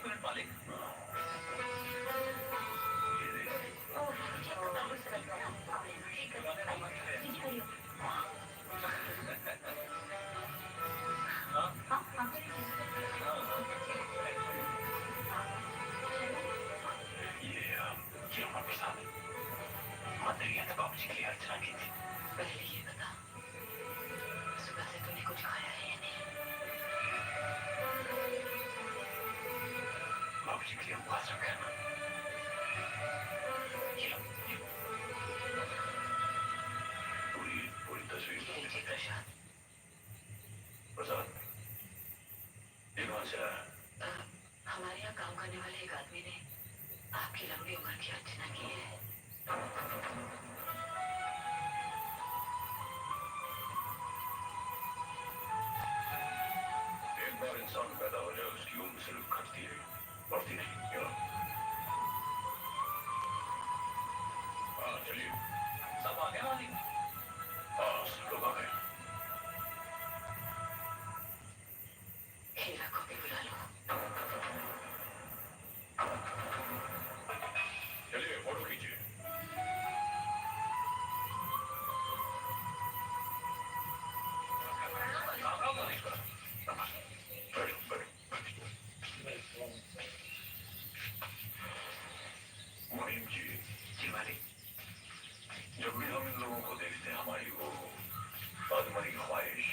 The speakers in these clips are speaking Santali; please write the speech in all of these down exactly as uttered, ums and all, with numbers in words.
मिनट मालिक। ओह, ठीक है, तो कल से रखना। ठीक है, जी, जी, करिए। हाँ, हाँ। ये, अ, ये अमर प्रसाद। मंदिर गया था, बाबूजी के लिए अर्चना की थी। पहले ये बता, सुबह से तूने कुछ खाया है या नहीं? बाबूजी के लिए उपवास रखा है ना। ये लो, ये लो। पूरी, पूरी तस्वीर। ये लीजिए प्रसाद। प्रसाद, ये कहाँ से आया? अ, हमारे यहाँ काम करने वाले एक आदमी ने आपकी लंबी उम्र की अर्चना की है। एक बार इंसान पैदा हो जाए, उसकी उम्र सिर्फ घटती है, बढ़ती नहीं। क्या? हाँ, चलिए। सब आ गए मालिक। हाँ, सब लोग आ गए। हीरा को भी बुला लो। चलिए, फोटो खींचिए। बैठो, बैठो। मुनीम जी, जी मालिक। जब भी हम इन लोगों को देखते हैं, हमारी वो अधमरी ख्वाहिश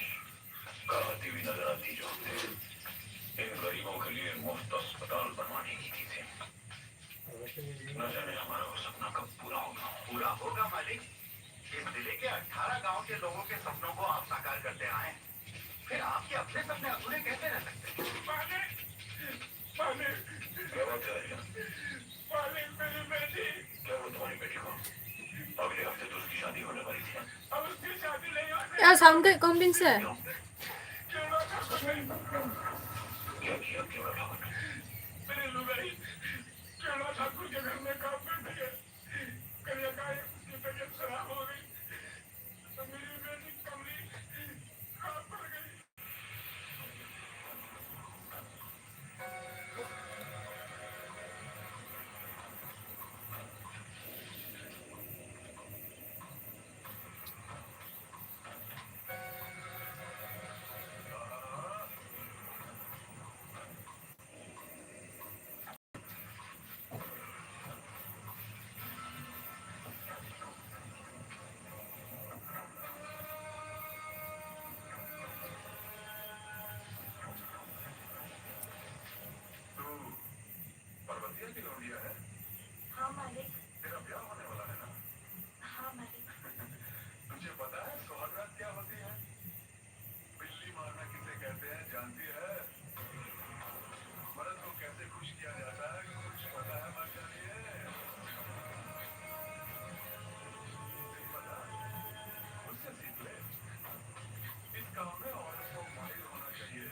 कराती हुई नजर आती, जो हमने इन गरीबों के लिए मुफ्त अस्पताल बनवाने की की थी। न जाने हमारा वो सपना कब पूरा होगा। पूरा होगा मालिक। इस जिले के अठारह गांव के लोगों के सपनों को आप साकार करते आए हैं, फिर आपके अपने सपने अधूरे कैसे रह सकते हैं? मालिक, मालिक। क्या बात है? मालिक, मेरी बेटी। क्या हुआ तुम्हारी बेटी को? अगले हफ्ते तो उसकी शादी होने वाली थी ना। अब उसकी शादी नहीं होने। 야, 사운드 컴빈스. क्यों ना ठाकुर ने? क्या किया क्यों ना ठाकुर ने? मेरी लुगाई क्यों ना ठाकुर के घर में काम करती है। कल एकाएक उसकी तबीयत खराब हो गई, तो मेरी बेटी कमली रात पड़ गई। की लौंडिया है? हाँ मालिक। तेरा ब्याह होने वाला है ना? हाँ मालिक। तुझे पता है सुहागरात क्या होती है? बिल्ली मारना किसे कहते हैं जानती है? मर्द को कैसे खुश किया जाता है, कुछ पता है मर जाती है? नहीं पता? मुझसे सीख ले। इस काम में औरत को माहिर होना चाहिए,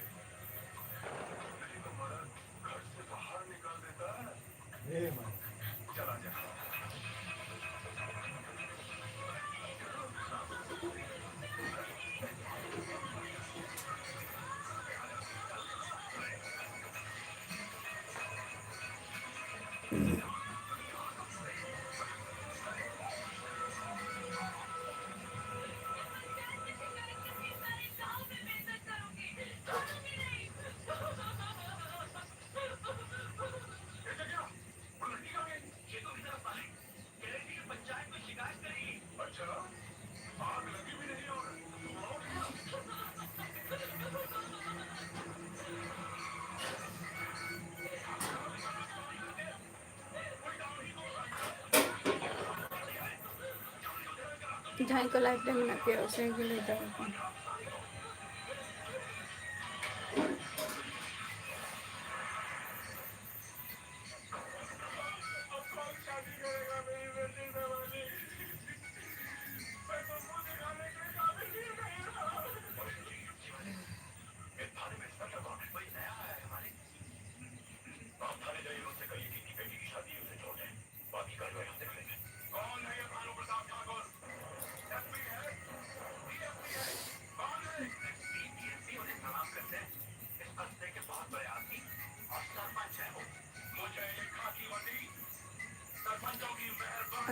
नहीं तो मर्द घर से बाहर निकाल देता है। हे माँ। चला जा। ᱡᱟᱦᱟᱸᱭ ᱠᱚ ᱞᱟᱭᱤᱵᱷ ᱨᱮ ᱢᱮᱱᱟᱜ ᱯᱮᱭᱟ, ᱩᱥᱟᱹᱨᱟ ᱜᱮ ᱞᱟᱹᱭ ᱛᱟᱵᱚᱱ ᱯᱮ᱾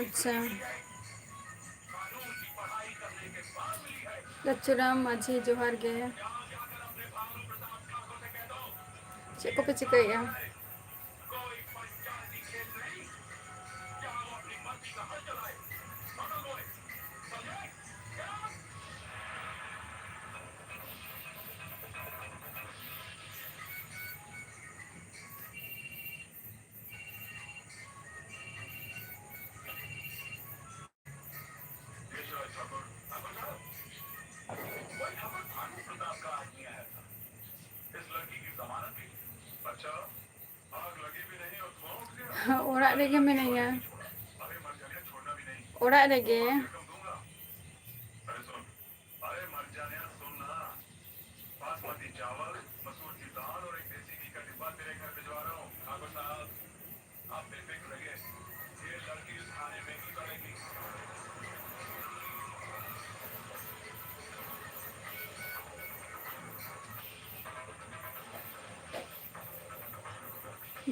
ᱟᱪᱪᱷᱟ, ᱞᱟᱪᱩᱨᱟᱢ ᱢᱟᱹᱡᱷᱤ, ᱡᱚᱦᱟᱨ ᱜᱮ᱾ ᱪᱮᱫ ᱠᱚᱯᱮ ᱪᱤᱠᱟᱹᱭᱮᱫᱼᱟ? ᱨᱮᱜᱮ ᱢᱤᱱᱟᱹᱧᱟ, ᱚᱲᱟᱜ ᱨᱮᱜᱮ᱾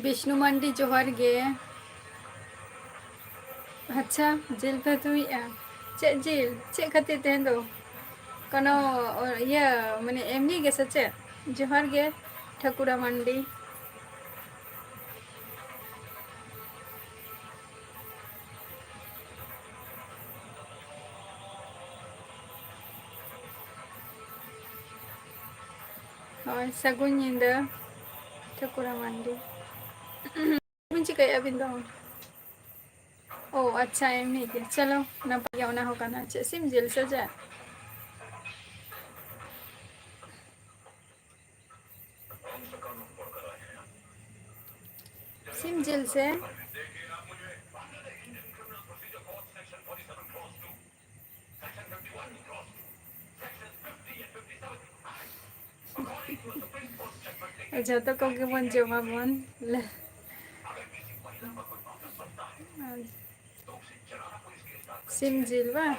ᱵᱤᱥᱱᱩ ᱢᱟᱱᱰᱤ, ᱡᱚᱦᱟᱨ ᱜᱮ᱾ ᱟᱪᱪᱷᱟ, ᱡᱤᱞ ᱯᱮ ᱩᱛᱩᱭᱮᱫᱼᱟ? ᱪᱮᱫ ᱡᱤᱞ? ᱪᱮᱫ ᱠᱷᱟᱹᱛᱤᱨ ᱛᱮᱦᱮᱧ ᱫᱚ? ᱠᱳᱱᱳ, ᱤᱭᱟᱹ, ᱢᱟᱱᱮ, ᱮᱢᱱᱤ ᱜᱮ ᱥᱮ ᱪᱮᱫ? ᱡᱚᱦᱟᱨ ᱜᱮ, ᱴᱷᱟᱹᱠᱩᱨᱟ ᱢᱟᱱᱰᱤ᱾ ᱦᱳᱭ, ᱥᱟᱹᱜᱩᱱ ᱧᱤᱫᱟᱹ, ᱴᱷᱟᱹᱠᱩᱨᱟ ᱢᱟᱱᱰᱤ᱾ ᱪᱮᱫ ᱵᱤᱱ ᱪᱤᱠᱟᱹᱭᱮᱫᱼᱟ ᱟᱹᱵᱤᱱ ᱫᱚ? ᱳ, ᱟᱪᱪᱷᱟ, ᱮᱢᱱᱤ ᱜᱮ᱾ ᱪᱚᱞᱚ, ᱱᱟᱯᱟᱭ ᱜᱮ, ᱚᱱᱟ ᱦᱚᱸ ᱠᱟᱱᱟ᱾ ᱪᱮᱫ ᱥᱤᱢ ᱡᱤᱞ ᱥᱮ ᱪᱮᱫ? ᱥᱤᱢ ᱡᱤᱞ ᱥᱮ? ᱡᱚᱛᱚ ᱠᱚᱜᱮ ᱵᱚᱱ ᱡᱚᱢᱟᱵᱚᱱ᱾ ᱥᱤᱢ ᱡᱤᱞ ᱵᱟᱝ?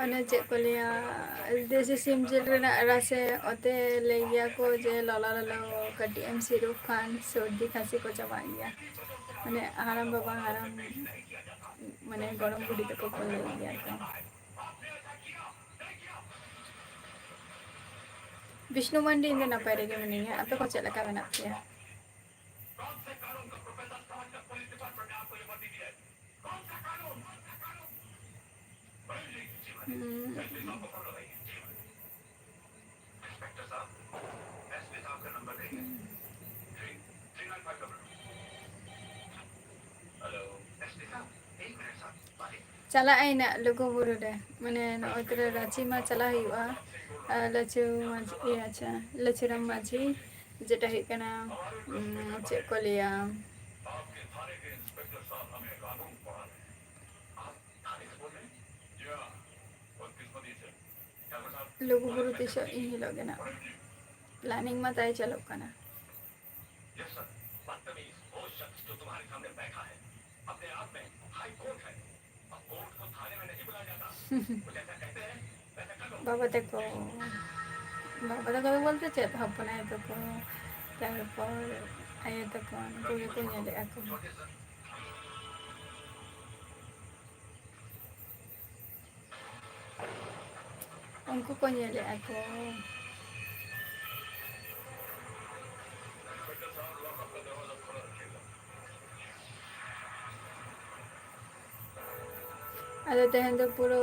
ᱚᱱᱮ ᱪᱮᱫ ᱠᱚ ᱞᱟᱹᱭᱟ, ᱫᱮᱥᱤ ᱥᱤᱢ ᱡᱤᱞ ᱨᱮᱱᱟᱜ ᱨᱟᱥᱮ, ᱚᱛᱮ ᱞᱟᱹᱭ ᱜᱮᱭᱟ ᱠᱚ ᱡᱮ ᱞᱚᱞᱚ ᱞᱚᱞᱚ ᱠᱟᱹᱴᱤᱡ ᱮᱢ ᱥᱤᱨᱩᱯ ᱠᱷᱟᱱ ᱥᱚᱨᱫᱤ ᱠᱷᱟᱸᱥᱤ ᱠᱚ ᱪᱟᱵᱟᱜ ᱜᱮᱭᱟ᱾ ᱢᱟᱱᱮ ᱦᱟᱲᱟᱢ ᱵᱟᱵᱟ, ᱦᱟᱲᱟᱢ, ᱢᱟᱱᱮ ᱜᱚᱲᱚᱢ ᱵᱩᱰᱷᱤ ᱛᱟᱠᱚ ᱠᱚ ᱞᱟᱹᱭ ᱜᱮᱭᱟ ᱠᱚ᱾ ᱵᱤᱥᱱᱩ ᱢᱟᱱᱰᱤ, ᱤᱧ ᱫᱚ ᱱᱟᱯᱟᱭ ᱨᱮᱜᱮ ᱢᱤᱱᱟᱹᱧᱟ, ᱟᱯᱮ ᱠᱚ ᱪᱮᱫ ᱞᱮᱠᱟ ᱢᱮᱱᱟᱜ ᱯᱮᱭᱟ? ᱦᱩᱸ᱾ ᱪᱟᱞᱟᱜ ᱟᱹᱧ ᱱᱟᱜ ᱞᱩᱜᱩᱵᱩᱨᱩ ᱨᱮ, ᱢᱟᱱᱮ ᱱᱚᱜᱼᱚᱭ ᱛᱚᱨᱟ ᱨᱟᱸᱪᱤ ᱢᱟ ᱪᱟᱞᱟᱜ ᱦᱩᱭᱩᱜᱼᱟ, ᱟᱨ ᱞᱟᱹᱪᱩ ᱢᱟᱹᱡᱷᱤ, ᱤᱭᱟᱹ, ᱟᱪᱪᱷᱟ, ᱞᱟᱹᱪᱩᱨᱟᱢ ᱢᱟᱹᱡᱷᱤ, ᱡᱮᱴᱟ ᱦᱩᱭᱩᱜ ᱠᱟᱱᱟ, ᱩᱢ, ᱪᱮᱫ ᱠᱚ ᱞᱟᱹᱭᱟ, ᱞᱩᱜᱩᱵᱩᱨᱩ ᱛᱤᱥᱚᱜ ᱤᱱ ᱦᱤᱞᱳᱜ ᱜᱮ ᱱᱟᱜ planning ᱢᱟ ᱛᱟᱭ ᱪᱟᱹᱞᱩᱜ ᱠᱟᱱᱟ᱾ ᱵᱟᱵᱟ ᱛᱟᱠᱚ, ᱵᱟᱵᱟ ᱛᱟᱠᱚ ᱫᱚ ᱵᱚᱞᱛᱮ ᱪᱮᱫ, ᱦᱚᱯᱚᱱ ᱟᱭᱳ ᱛᱟᱠᱚ, ᱛᱟᱨᱯᱚᱨ ᱟᱭᱳ ᱛᱟᱠᱚ, ᱩᱱᱠᱩ ᱜᱮᱠᱚ ᱧᱮᱞᱮᱫᱼᱟ ᱠᱚ᱾ ᱩᱱᱠᱩ ᱠᱚ ᱧᱮᱞᱮᱫᱼᱟ ᱠᱚ᱾ ᱟᱫᱚ ᱛᱮᱦᱮᱧ ᱫᱚ ᱯᱩᱨᱟᱹ,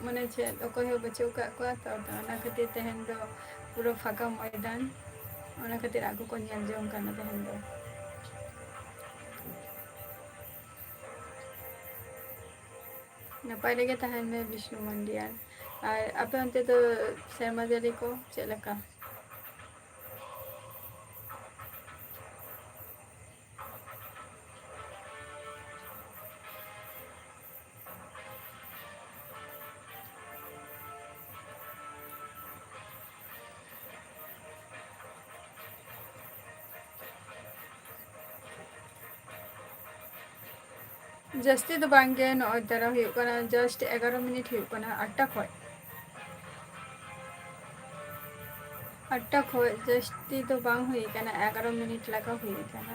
ᱢᱟᱱᱮ ᱪᱮᱫ, ᱚᱠᱚᱭ ᱦᱚᱸ ᱵᱟᱹᱪᱩᱜ ᱟᱠᱟᱫ ᱠᱚᱣᱟ ᱛᱚ, ᱟᱫᱚ ᱚᱱᱟ ᱠᱷᱟᱹᱛᱤᱨ ᱛᱮᱦᱮᱧ ᱫᱚ ᱯᱩᱨᱟᱹ ᱯᱷᱟᱸᱠᱟ ᱢᱚᱭᱫᱟᱱ, ᱚᱱᱟ ᱠᱷᱟᱹᱛᱤᱨ ᱟᱠᱚ ᱠᱚ ᱧᱮᱞ ᱡᱚᱝ ᱠᱟᱱᱟ ᱛᱮᱦᱮᱧ ᱫᱚ᱾ ᱱᱟᱯᱟᱭ ᱨᱮᱜᱮ ᱛᱟᱦᱮᱱ ᱢᱮ ᱵᱤᱥᱱᱩ ᱢᱟᱱᱰᱤᱭᱟᱱ᱾ ᱟᱨ ᱟᱯᱮ ᱚᱱᱛᱮ ᱫᱚ ᱥᱮᱨᱢᱟ ᱡᱟᱹᱲᱤ ᱠᱚ ᱪᱮᱫ ᱞᱮᱠᱟ? ᱡᱟᱹᱥᱛᱤ ᱫᱚ ᱵᱟᱝ ᱜᱮ, ᱱᱚᱜᱼᱚᱭ ᱛᱟᱨᱟ ᱦᱩᱭᱩᱜ ᱠᱟᱱᱟ, just ᱮᱜᱟᱨᱚ ᱢᱤᱱᱤᱴ ᱦᱩᱭᱩᱜ ᱠᱟᱱᱟ, ᱟᱴᱴᱟ ᱠᱷᱚᱡ᱾ ᱟᱴᱴᱟ ᱠᱷᱚᱡ ᱡᱟᱹᱥᱛᱤ ᱫᱚ ᱵᱟᱝ ᱦᱩᱭ ᱠᱟᱱᱟ, ᱮᱜᱟᱨᱚ ᱢᱤᱱᱤᱴ ᱞᱮᱠᱟ ᱦᱩᱭ ᱠᱟᱱᱟ᱾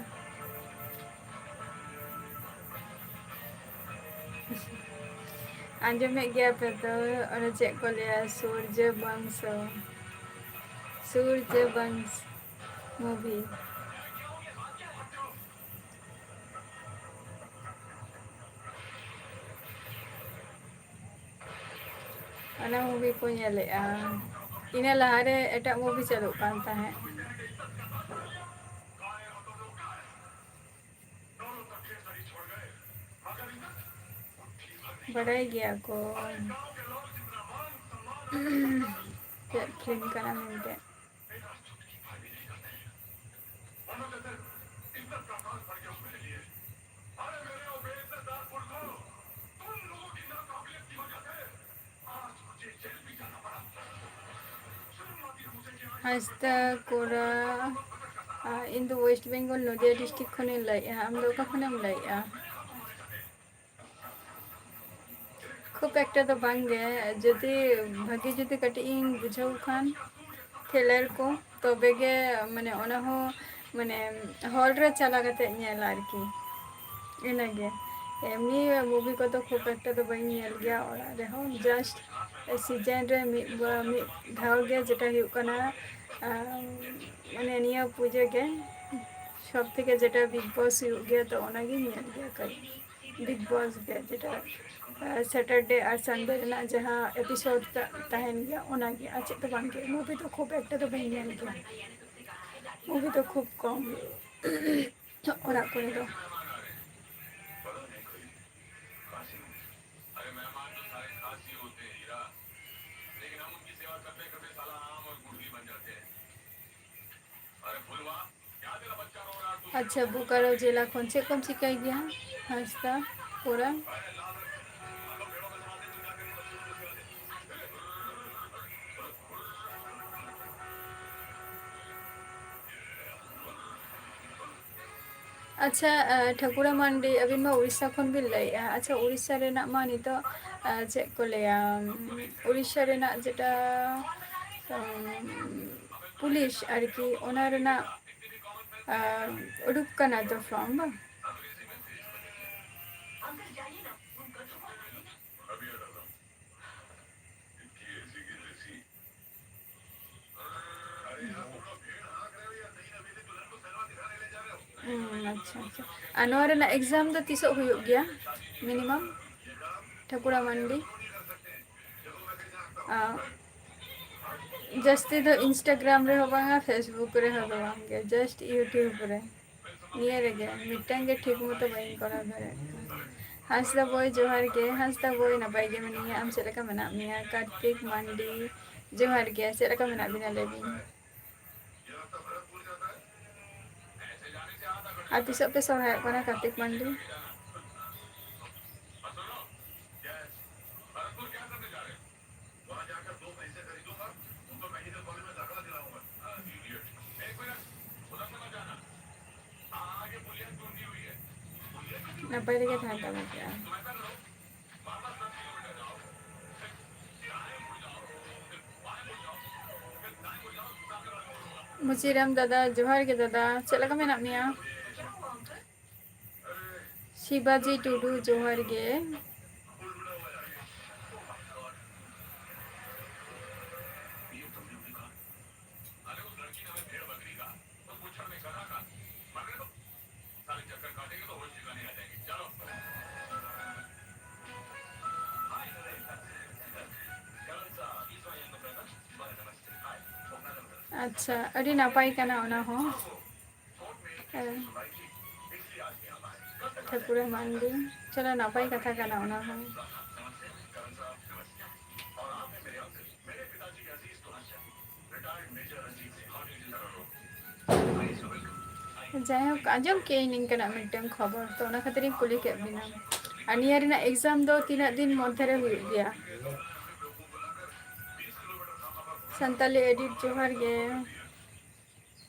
ᱟᱸᱡᱚᱢᱮᱫ ᱜᱮᱭᱟ ᱯᱮ ᱛᱚ, ᱚᱱᱟ ᱪᱮᱫ ᱠᱚ ᱞᱟᱹᱭᱟ, ᱥᱩᱨᱡᱚ ᱵᱚᱝᱥᱚ, ᱥᱩᱨᱡᱚ ᱵᱚᱝᱥ movie᱾ ᱚᱱᱟ movie ᱠᱚ ᱧᱮᱞᱮᱜᱼᱟ᱾ ᱤᱱᱟᱹ ᱞᱟᱦᱟᱨᱮ ᱮᱴᱟᱜ movie ᱪᱟᱹᱞᱩᱜ ᱠᱟᱱ ᱛᱟᱦᱮᱸᱫ᱾ ᱵᱟᱰᱟᱭ ᱜᱮᱭᱟ ᱠᱚ᱾ ᱪᱮᱫ ᱯᱷᱤᱞᱢ ᱠᱟᱱᱟ ᱢᱮᱱᱛᱮ᱾ ᱦᱟᱸᱥᱫᱟ ᱠᱚᱲᱟ, ᱟ, ᱤᱧ ᱫᱚ ᱳᱭᱮᱥᱴ ᱵᱮᱝᱜᱚᱞ ᱱᱚᱫᱤᱭᱟ ᱰᱤᱥᱴᱨᱤᱠᱴ ᱠᱷᱚᱱᱤᱧ ᱞᱟᱹᱭᱮᱫᱼᱟ᱾ ᱟᱢ ᱫᱚ ᱚᱠᱟ ᱠᱷᱚᱱᱮᱢ ᱞᱟᱹᱭᱮᱫᱼᱟ? ᱠᱷᱩᱵ ᱮᱠᱴᱟ ᱫᱚ ᱵᱟᱝ ᱜᱮ, ᱡᱩᱫᱤ ᱵᱷᱟᱜᱮ ᱡᱩᱫᱤ ᱠᱟᱹᱴᱤᱡ ᱤᱧ ᱵᱩᱡᱷᱟᱹᱣ ᱠᱷᱟᱱ ᱛᱷᱨᱤᱞᱟᱨ ᱠᱚ, ᱛᱚᱵᱮ ᱜᱮ ᱢᱟᱱᱮ ᱚᱱᱟ ᱦᱚᱸ ᱢᱟᱱᱮ ᱦᱚᱞ ᱨᱮ ᱪᱟᱞᱟᱣ ᱠᱟᱛᱮ ᱧᱮᱞ ᱟᱨᱠᱤ, ᱤᱱᱟᱹᱜᱮ᱾ ᱮᱢᱱᱤ ᱢᱩᱵᱷᱤ ᱠᱚᱫᱚ ᱠᱷᱩᱵ ᱮᱠᱴᱟ ᱫᱚ ᱵᱟᱹᱧ ᱧᱮᱞ ᱜᱮᱭᱟ, ᱚᱲᱟᱜ ᱨᱮᱦᱚᱸ ᱡᱟᱥᱴ ᱥᱤᱡᱮᱱ ᱨᱮ ᱢᱤᱫ ᱵᱟ-, ᱢᱤᱫ ᱫᱷᱟᱣ ᱜᱮ, ᱡᱮᱴᱟ ᱦᱩᱭᱩᱜ ᱠᱟᱱᱟ, ᱟᱢ, ᱢᱟᱱᱮ ᱱᱤᱭᱟᱹ ᱯᱩᱡᱟᱹ ᱜᱮ ᱥᱚᱵ ᱛᱷᱮᱠᱮ ᱡᱮᱴᱟ ᱵᱤᱜᱽ ᱵᱚᱥ ᱦᱩᱭᱩᱜ ᱜᱮᱭᱟ, ᱛᱚ ᱚᱱᱟᱜᱤᱧ ᱧᱮᱞ ᱜᱮᱭᱟ ᱠᱷᱟᱹᱞᱤ᱾ ᱵᱤᱜᱽ ᱵᱚᱥ ᱜᱮ, ᱡᱮᱴᱟ, ᱟᱨ ᱥᱮᱴᱟᱨᱰᱮ ᱟᱨ ᱥᱟᱱᱰᱮ ᱨᱮᱱᱟᱜ ᱡᱟᱦᱟᱸ ᱮᱯᱤᱥᱳᱰ ᱴᱟᱜ ᱛᱟᱦᱮᱱ ᱜᱮᱭᱟ, ᱚᱱᱟᱜᱮ, ᱟᱨ ᱪᱮᱫ ᱫᱚ ᱵᱟᱝ ᱜᱮ᱾ ᱢᱩᱵᱷᱤ ᱫᱚ ᱠᱷᱩᱵ ᱮᱠᱴᱟ ᱫᱚ ᱵᱟᱹᱧ ᱧᱮᱞ ᱜᱮᱭᱟ, ᱢᱩᱵᱷᱤ ᱫᱚ ᱠᱷᱩᱵ ᱠᱚᱢ ᱚᱲᱟᱜ ᱠᱚᱨᱮ ᱫᱚ᱾ ᱟᱪᱪᱷᱟ, ᱵᱳᱠᱟᱨᱳ ᱡᱮᱞᱟ ᱠᱷᱚᱱ ᱪᱮᱫ ᱠᱚᱢ ᱪᱤᱠᱟᱹᱭ ᱜᱮᱭᱟ, ᱦᱟᱸᱥᱫᱟ ᱠᱚᱲᱟ? ᱟᱪᱪᱷᱟ, ᱟᱸ, ᱴᱷᱟᱹᱠᱩᱨᱟ ᱢᱟᱱᱰᱤ, ᱟᱹᱵᱤᱱ ᱢᱟ ᱩᱲᱤᱥᱥᱟ ᱠᱷᱚᱱ ᱵᱤᱱ ᱞᱟᱹᱭᱮᱫᱼᱟ᱾ ᱟᱪᱪᱷᱟ, ᱩᱲᱤᱥᱥᱟ ᱨᱮᱱᱟᱜ ᱢᱟ ᱱᱤᱛᱚᱜ, ᱟᱸ, ᱪᱮᱫ ᱠᱚ ᱞᱟᱹᱭᱟ, ᱩᱲᱤᱥᱥᱟ ᱨᱮᱱᱟᱜ ᱡᱮᱴᱟ, ᱩᱸ, ᱯᱩᱞᱤᱥ ᱟᱨᱠᱤ, ᱚᱱᱟ ᱨᱮᱱᱟᱜ, ᱟᱸ, ᱩᱰᱩᱠ ᱠᱟᱱᱟ ᱛᱚ ᱯᱷᱨᱚᱢ, ᱵᱟᱝ? ᱦᱩᱸ, ᱟᱪᱪᱷᱟ, ᱟᱪᱪᱷᱟ᱾ ᱟᱨ ᱱᱚᱣᱟ ᱨᱮᱱᱟᱜ ᱮᱠᱡᱟᱢ ᱫᱚ ᱛᱤᱥᱚᱜ ᱦᱩᱭᱩᱜ ᱜᱮᱭᱟ ᱢᱤᱱᱤᱢᱟᱢ? ᱴᱷᱟᱹᱠᱩᱨᱟ ᱢᱟᱱᱰᱤ᱾ ᱟᱨ ᱡᱟᱹᱥᱛᱤ ᱫᱚ Instagram ᱨᱮᱦᱚᱸ ᱵᱟᱝᱟ, Facebook ᱨᱮᱦᱚᱸ ᱫᱚ ᱵᱟᱝ ᱜᱮ, just YouTube ᱨᱮ᱾ ᱱᱤᱭᱟᱹ ᱨᱮᱜᱮ ᱢᱤᱫᱴᱟᱝ ᱜᱮ ᱴᱷᱤᱠ ᱢᱚᱛᱚ ᱵᱟᱹᱧ ᱠᱚᱨᱟᱣ ᱫᱟᱲᱮᱭᱟᱜ ᱠᱟᱱᱟ᱾ ᱦᱟᱸᱥᱫᱟ ᱵᱚᱭ, ᱡᱚᱦᱟᱨ ᱜᱮ᱾ ᱦᱟᱸᱥᱫᱟ ᱵᱚᱭ, ᱱᱟᱯᱟᱭ ᱜᱮ ᱢᱤᱱᱟᱹᱧᱟ, ᱟᱢ ᱪᱮᱫ ᱞᱮᱠᱟ ᱢᱮᱱᱟᱜ ᱢᱮᱭᱟ? ᱠᱟᱨᱛᱤᱠ ᱢᱟᱱᱰᱤ, ᱡᱚᱦᱟᱨ ᱜᱮ, ᱪᱮᱫ ᱞᱮᱠᱟ ᱢᱮᱱᱟᱜ ᱵᱤᱱᱟ ᱞᱟᱹᱭ ᱵᱤᱱ? ᱟᱨ ᱛᱤᱥᱚᱜ ᱯᱮ ᱥᱚᱨᱦᱟᱭᱚᱜ ᱠᱟᱱᱟ ᱠᱟᱨᱛᱤᱠ ᱢᱟᱱᱰᱤ? ᱱᱟᱯᱟᱭ ᱛᱮᱜᱮ ᱛᱟᱦᱮᱱ ᱛᱟᱵᱚᱱ ᱯᱮ᱾ ᱢᱩᱪᱤᱨᱟᱢ ᱫᱟᱫᱟ, ᱡᱚᱦᱟᱨ ᱜᱮ ᱫᱟᱫᱟ, ᱪᱮᱫ ᱞᱮᱠᱟ ᱢᱮᱱᱟᱜ ᱢᱮᱭᱟ? ᱥᱤᱵᱟᱡᱤ ᱴᱩᱰᱩ, ᱡᱚᱦᱟᱨ ᱜᱮ᱾ ᱟᱪᱪᱷᱟ, ᱟᱹᱰᱤ ᱱᱟᱯᱟᱭ ᱠᱟᱱᱟ ᱚᱱᱟ ᱦᱚᱸ᱾ ᱦᱮᱸ᱾ ᱴᱷᱟᱹᱠᱩᱨ ᱢᱟᱱᱰᱤ, ᱪᱚᱞᱚ, ᱱᱟᱯᱟᱭ ᱠᱟᱛᱷᱟ ᱠᱟᱱᱟ ᱚᱱᱟ ᱦᱚᱸ᱾ ᱡᱟᱭᱦᱳᱠ, ᱟᱸᱡᱚᱢ ᱠᱮᱜ ᱟᱹᱧ ᱱᱤᱝᱠᱟᱹᱱᱟᱜ ᱢᱤᱫᱴᱟᱝ ᱠᱷᱚᱵᱚᱨ, ᱛᱚ ᱚᱱᱟ ᱠᱷᱟᱹᱛᱤᱨ ᱤᱧ ᱠᱩᱞᱤ ᱠᱮᱫ ᱵᱤᱱᱟ᱾ ᱟᱨ ᱱᱤᱭᱟᱹ ᱨᱮᱱᱟᱜ exam ᱫᱚ ᱛᱤᱱᱟᱹᱜ ᱫᱤᱱ ᱢᱚᱫᱽᱫᱷᱮ ᱨᱮ ᱦᱩᱭᱩᱜ ᱜᱮᱭᱟ? ᱥᱟᱱᱛᱟᱞᱤ edit, ᱡᱚᱦᱟᱨ ᱜᱮ᱾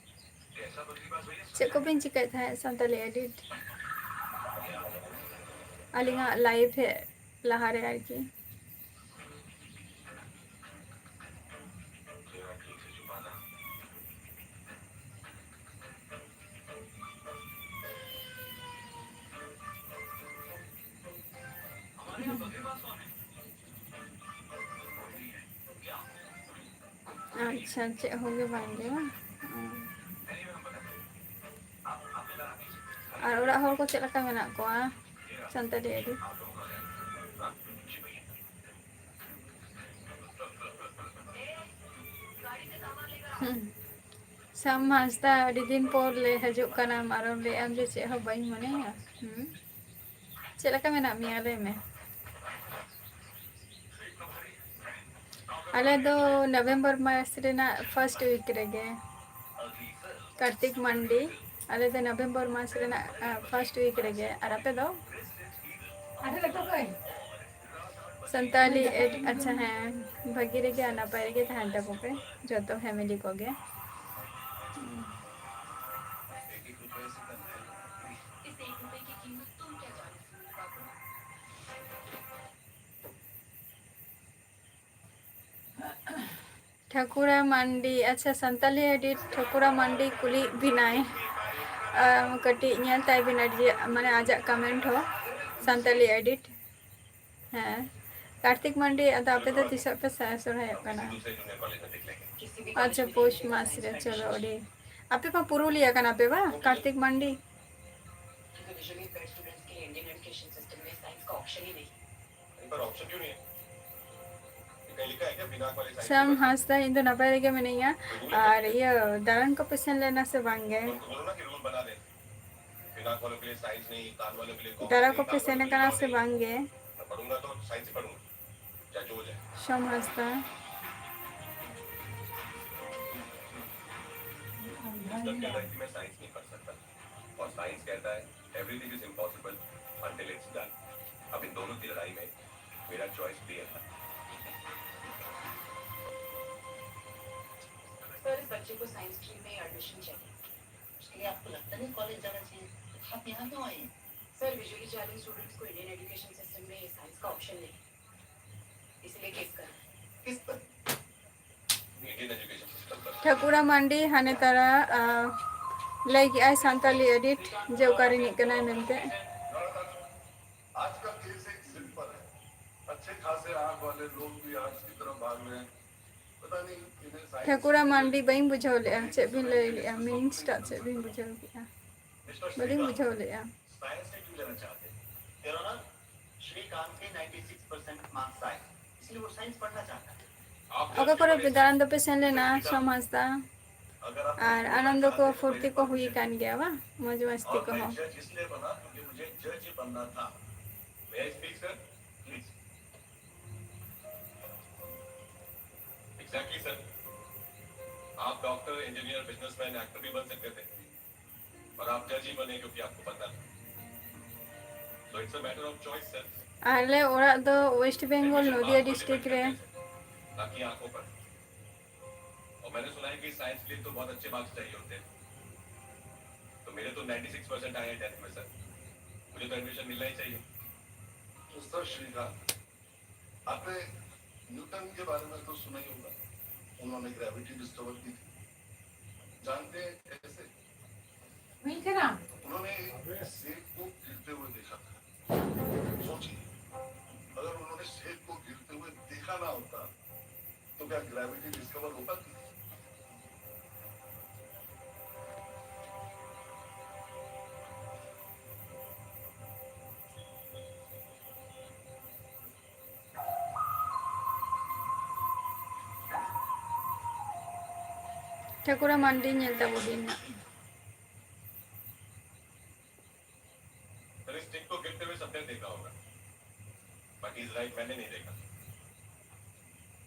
ᱪᱮᱫ ᱠᱚᱵᱤᱱ ᱪᱤᱠᱟᱹᱭᱮᱫ ᱛᱟᱦᱮᱸᱫ ᱥᱟᱱᱛᱟᱞᱤ edit? ᱟᱹᱞᱤᱧᱟᱜ live ᱦᱮᱡ ᱞᱟᱦᱟᱨᱮ ᱟᱨᱠᱤ᱾ ᱟᱪᱪᱷᱟ, ᱪᱮᱫ ᱦᱚᱸ ᱜᱮ ᱵᱟᱝ ᱜᱮ ᱵᱟᱝ? ᱚ᱾ ᱟᱨ ᱚᱲᱟᱜ ᱦᱚᱲ ᱠᱚ ᱪᱮᱫ ᱞᱮᱠᱟ ᱢᱮᱱᱟᱜ ᱠᱚᱣᱟ? ᱥᱟᱱᱛᱟᱲᱤ ᱟᱹᱰᱤ᱾ ᱦᱩᱸ᱾ ᱥᱟᱢ ᱦᱟᱸᱥᱫᱟ, ᱟᱹᱰᱤ ᱫᱤᱱ ᱯᱚᱨ ᱞᱮ ᱦᱤᱡᱩᱜ ᱠᱟᱱᱟᱢ, ᱟᱨᱮᱢ ᱞᱟᱹᱭᱮᱫᱼᱟᱢ ᱡᱮ ᱪᱮᱫ ᱦᱚᱸ ᱵᱟᱹᱧ ᱢᱚᱱᱮᱭᱟ᱾ ᱦᱩᱸ᱾ ᱪᱮᱫ ᱞᱮᱠᱟ ᱢᱮᱱᱟᱜ ᱢᱮᱭᱟ, ᱞᱟᱹᱭ ᱢᱮ? ᱟᱞᱮ ᱫᱚ ᱱᱚᱵᱷᱮᱢᱵᱚᱨ ᱢᱟᱥ ᱨᱮᱱᱟᱜ ᱯᱷᱟᱥᱴ ᱣᱤᱠ ᱨᱮᱜᱮ᱾ ᱠᱟᱨᱛᱤᱠ ᱢᱟᱱᱰᱤ, ᱟᱞᱮ ᱫᱚ ᱱᱚᱵᱷᱮᱢᱵᱚᱨ ᱢᱟᱥ ᱨᱮᱱᱟᱜ ᱯᱷᱟᱥᱴ ᱣᱤᱠ ᱨᱮᱜᱮ᱾ ᱟᱨ ᱟᱯᱮ ᱫᱚ? ᱥᱟᱱᱛᱟᱞᱤ ᱮᱰ, ᱟᱪᱪᱷᱟ, ᱦᱮᱸ, ᱵᱷᱟᱹᱜᱤ ᱨᱮᱜᱮ ᱟᱨ ᱱᱟᱯᱟᱭ ᱨᱮᱜᱮ ᱛᱟᱦᱮᱱ ᱛᱟᱵᱚ ᱯᱮ ᱡᱚᱛᱚ ᱯᱷᱮᱢᱤᱞᱤ ᱠᱚᱜᱮ᱾ ᱴᱷᱟᱹᱠᱩᱨᱟ ᱢᱟᱱᱰᱤ, ᱟᱪᱪᱷᱟ, ᱥᱟᱱᱛᱟᱞᱤ ᱮᱰᱤᱴ ᱴᱷᱟᱹᱠᱩᱨᱟ ᱢᱟᱱᱰᱤ ᱠᱩᱞᱤ ᱵᱤᱱᱟᱭ᱾ ᱟᱢ ᱠᱟᱹᱴᱤᱡ ᱧᱮᱞ ᱛᱟᱭ ᱵᱤᱱ, ᱟᱨ ᱡᱮ, ᱢᱟᱱᱮ, ᱟᱡᱟᱜ ᱠᱚᱢᱮᱱᱴ ᱦᱚᱸ ᱥᱟᱱᱛᱟᱞᱤ ᱮᱰᱤᱴ᱾ ᱦᱮᱸ, ᱠᱟᱨᱛᱤᱠ ᱢᱟᱱᱰᱤ, ᱟᱫᱚ ᱟᱯᱮ ᱫᱚ ᱛᱤᱥᱚᱜ ᱯᱮ ᱥᱟ-, ᱥᱚᱨᱦᱟᱭᱚᱜ ᱠᱟᱱᱟ? ᱟᱪᱪᱷᱟ, ᱯᱳᱥ ᱢᱟᱥ ᱨᱮ, ᱪᱚᱞᱚ, ᱟᱹᱰᱤ, ᱟᱯᱮ ᱢᱟ ᱯᱩᱨᱩᱞᱤᱭᱟᱹ ᱠᱟᱱᱟ ᱯᱮ ᱵᱟᱝ, ᱠᱟᱨᱛᱤᱠ ᱢᱟᱱᱰᱤ? ᱥᱟᱢ ᱦᱟᱸᱥᱫᱟ, ᱤᱧ ᱫᱚ ᱱᱟᱯᱟᱭ ᱨᱮᱜᱮ ᱢᱤᱱᱟᱹᱧᱟ᱾ ᱟᱨ ᱤᱭᱟᱹ, ᱫᱟᱬᱟᱱ ᱠᱚᱯᱮ ᱥᱮᱱ ᱞᱮᱱᱟ ᱥᱮ ᱵᱟᱝ ᱜᱮ? ᱫᱟᱬᱟ ᱠᱚᱯᱮ ᱥᱮᱱ ᱟᱠᱟᱱᱟ ᱥᱮ ᱵᱟᱝ ᱜᱮ? ᱥᱟᱢ ᱦᱟᱸᱥᱫᱟ᱾ और साइंस कहता है, everything is impossible until it's done। अब इन दोनों की लड़ाई में मेरा चॉइस क्लियर था। सर, इस बच्चे को साइंस स्ट्रीम में एडमिशन चाहिए। उसके लिए आपको लगता नहीं कॉलेज जाना चाहिए? आप यहाँ क्यों आई हैं? सर, विजुअली चैलेंज स्टूडेंट्स को इंडियन एजुकेशन सिस्टम में साइंस का ऑप्शन नहीं, इसलिए किस पर? किस पर? इंडियन एजुकेशन सिस्टम पर। ᱴᱷᱟᱹᱠᱩᱨᱟ ᱢᱟᱱᱰᱤ ᱦᱟᱱᱮ ᱛᱟᱨᱟ, ᱟ, ᱞᱟᱹᱭ ᱠᱮᱜᱼᱟᱭ ᱥᱟᱱᱛᱟᱞᱤ ᱮᱰᱤᱴ ᱡᱮ ᱚᱠᱟ ᱨᱤᱱᱤᱡ ᱠᱟᱱᱟᱭ ᱢᱮᱱᱛᱮ᱾ आज का केस एक सिंपल है। अच्छे खासे आंख वाले लोग भी आर्ट्स की तरफ भाग रहे हैं। पता नहीं इन्हें साइंस ᱴᱷᱟᱹᱠᱩᱨᱟ ᱢᱟᱱᱰᱤ, ᱵᱟᱹᱧ ᱵᱩᱡᱷᱟᱹᱣ ᱞᱮᱜᱼᱟ ᱪᱮᱫ ᱵᱤᱱ ᱞᱟᱹᱭ ᱞᱮᱜᱼᱟ, ᱢᱤᱱᱤᱝᱥ ᱴᱟᱜ ᱪᱮᱫ ᱵᱤᱱ ᱵᱩᱡᱷᱟᱹᱣ ᱠᱮᱜᱼᱟ? ᱵᱟᱹᱞᱤᱧ ᱵᱩᱡᱷᱟᱹᱣ ᱞᱮᱜᱼᱟ᱾ साइंस से क्यों लेना चाहते हैं? तेरा ना श्रीकांत के नाइंटी सिक्स परसेंट मार्क्स आए, इसलिए वो साइंस पढ़ना चाहता है। ᱚᱠᱟ ᱠᱚᱨᱮ ᱯᱮ ᱫᱟᱬᱟᱱ ᱫᱚᱯᱮ ᱥᱮᱱ ᱞᱮᱱᱟ, ᱥᱳᱢ ᱦᱟᱸᱥᱫᱟ? ᱟᱨ ᱟᱱᱚᱱᱫᱚ ᱠᱚ ᱯᱷᱩᱨᱛᱤ ᱠᱚ ᱦᱩᱭ ᱟᱠᱟᱱ ᱜᱮᱭᱟ ᱵᱟᱝ? ᱢᱚᱡᱽ ᱢᱟᱥᱛᱤ ᱠᱚᱦᱚᱸ᱾ May I speak, sir? Please. Exactly sir. आप डॉक्टर, इंजीनियर, बिजनेसमैन, एक्टर भी बन सकते थे, पर आप जज ही बने क्योंकि आपको पता है। So it's a matter of choice, sir. ᱟᱞᱮ ᱚᱲᱟᱜ ᱫᱚ ᱳᱭᱮᱥᱴ ᱵᱮᱝᱜᱚᱞ ᱱᱚᱫᱤᱭᱟ ᱰᱤᱥᱴᱨᱤᱠᱴ ᱨᱮ᱾ ना कि आंखों पर। और मैंने सुना है कि साइंस के लिए तो बहुत अच्छे मार्क्स चाहिए होते हैं। तो मेरे तो नाइंटी सिक्स परसेंट आए हैं टेंथ में, सर। मुझे तो एडमिशन मिलना ही चाहिए। तो सर श्रीकांत, आपने न्यूटन के बारे में तो सुना ही होगा। उन्होंने ग्रेविटी डिस्कवर की थी। जानते हैं कैसे? नहीं करा। उन्होंने सेब को गिरते हुए देखा था। सोचिए, अगर उन्होंने सेब को गिरते हुए देखा ना होता, तो क्या ग्रेविटी डिस्कवर हो पाती? ᱴᱷᱟᱹᱠᱩᱨᱟ ᱢᱟᱱᱰᱤ ᱧᱮᱞ ᱛᱟᱵᱚ ᱵᱤᱱ ᱱᱟᱜ᱾ तो इस स्टिक को गिरते हुए सबने देखा होगा, बट इज राइट, मैंने नहीं देखा।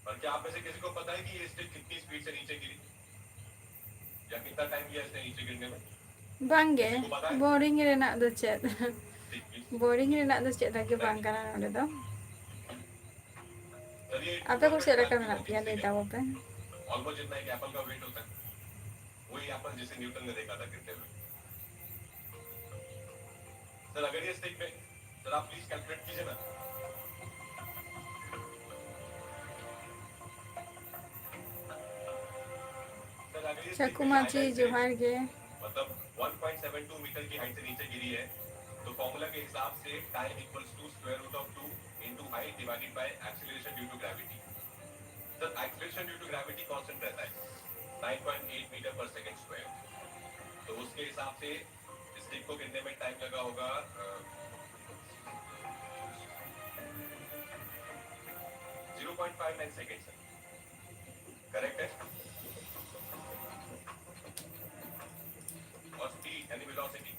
पर क्या आप में से किसी को पता है कि ये स्टिक कितनी स्पीड से नीचे गिरी, या कितना टाइम लिया इसने नीचे गिरने में? ᱵᱟᱝᱜᱮ, ᱵᱳᱨᱤᱝ ᱨᱮᱱᱟᱜ ᱫᱚ ᱪᱮᱫ? ᱵᱳᱨᱤᱝ ᱨᱮᱱᱟᱜ ᱫᱚ ᱪᱮᱫ ᱦᱚᱸ ᱜᱮ ᱵᱟᱝ ᱠᱟᱱᱟ ᱱᱚᱰᱮ ᱫᱚ᱾ ᱟᱯᱮ ᱠᱚ ᱪᱮᱫ ᱞᱮᱠᱟ ᱢᱮᱱᱟᱜ ᱯᱮᱭᱟ? ᱞᱟᱹᱭ ᱛᱟᱵᱚ ᱯᱮ᱾ ऑलमोस्ट जितना एक एप्पल का वेट होता है, वही एप्पल जिसे न्यूटन ने देखा था गिरते हुए। सर, अगर ये स्टिक पे, सर, आप प्लीज कैलकुलेट कीजिए ना। सर, अगर ये स्टिक पे ᱪᱟᱠᱩ ᱢᱟᱹᱡᱷᱤ, ᱡᱚᱦᱟᱨ ᱜᱮ᱾ मतलब one point seven two metre की हाइट से नीचे गिरी है, तो फॉर्मूला के हिसाब से time equals to square root of two into height divided by acceleration due to gravity. Sir, acceleration due to gravity constant रहता है nine point eight metre per second square. तो उसके हिसाब से स्टिक को गिरने में टाइम लगा होगा zero point five nine second, sir. Correct है। और स्पीड यानी वेलोसिटी,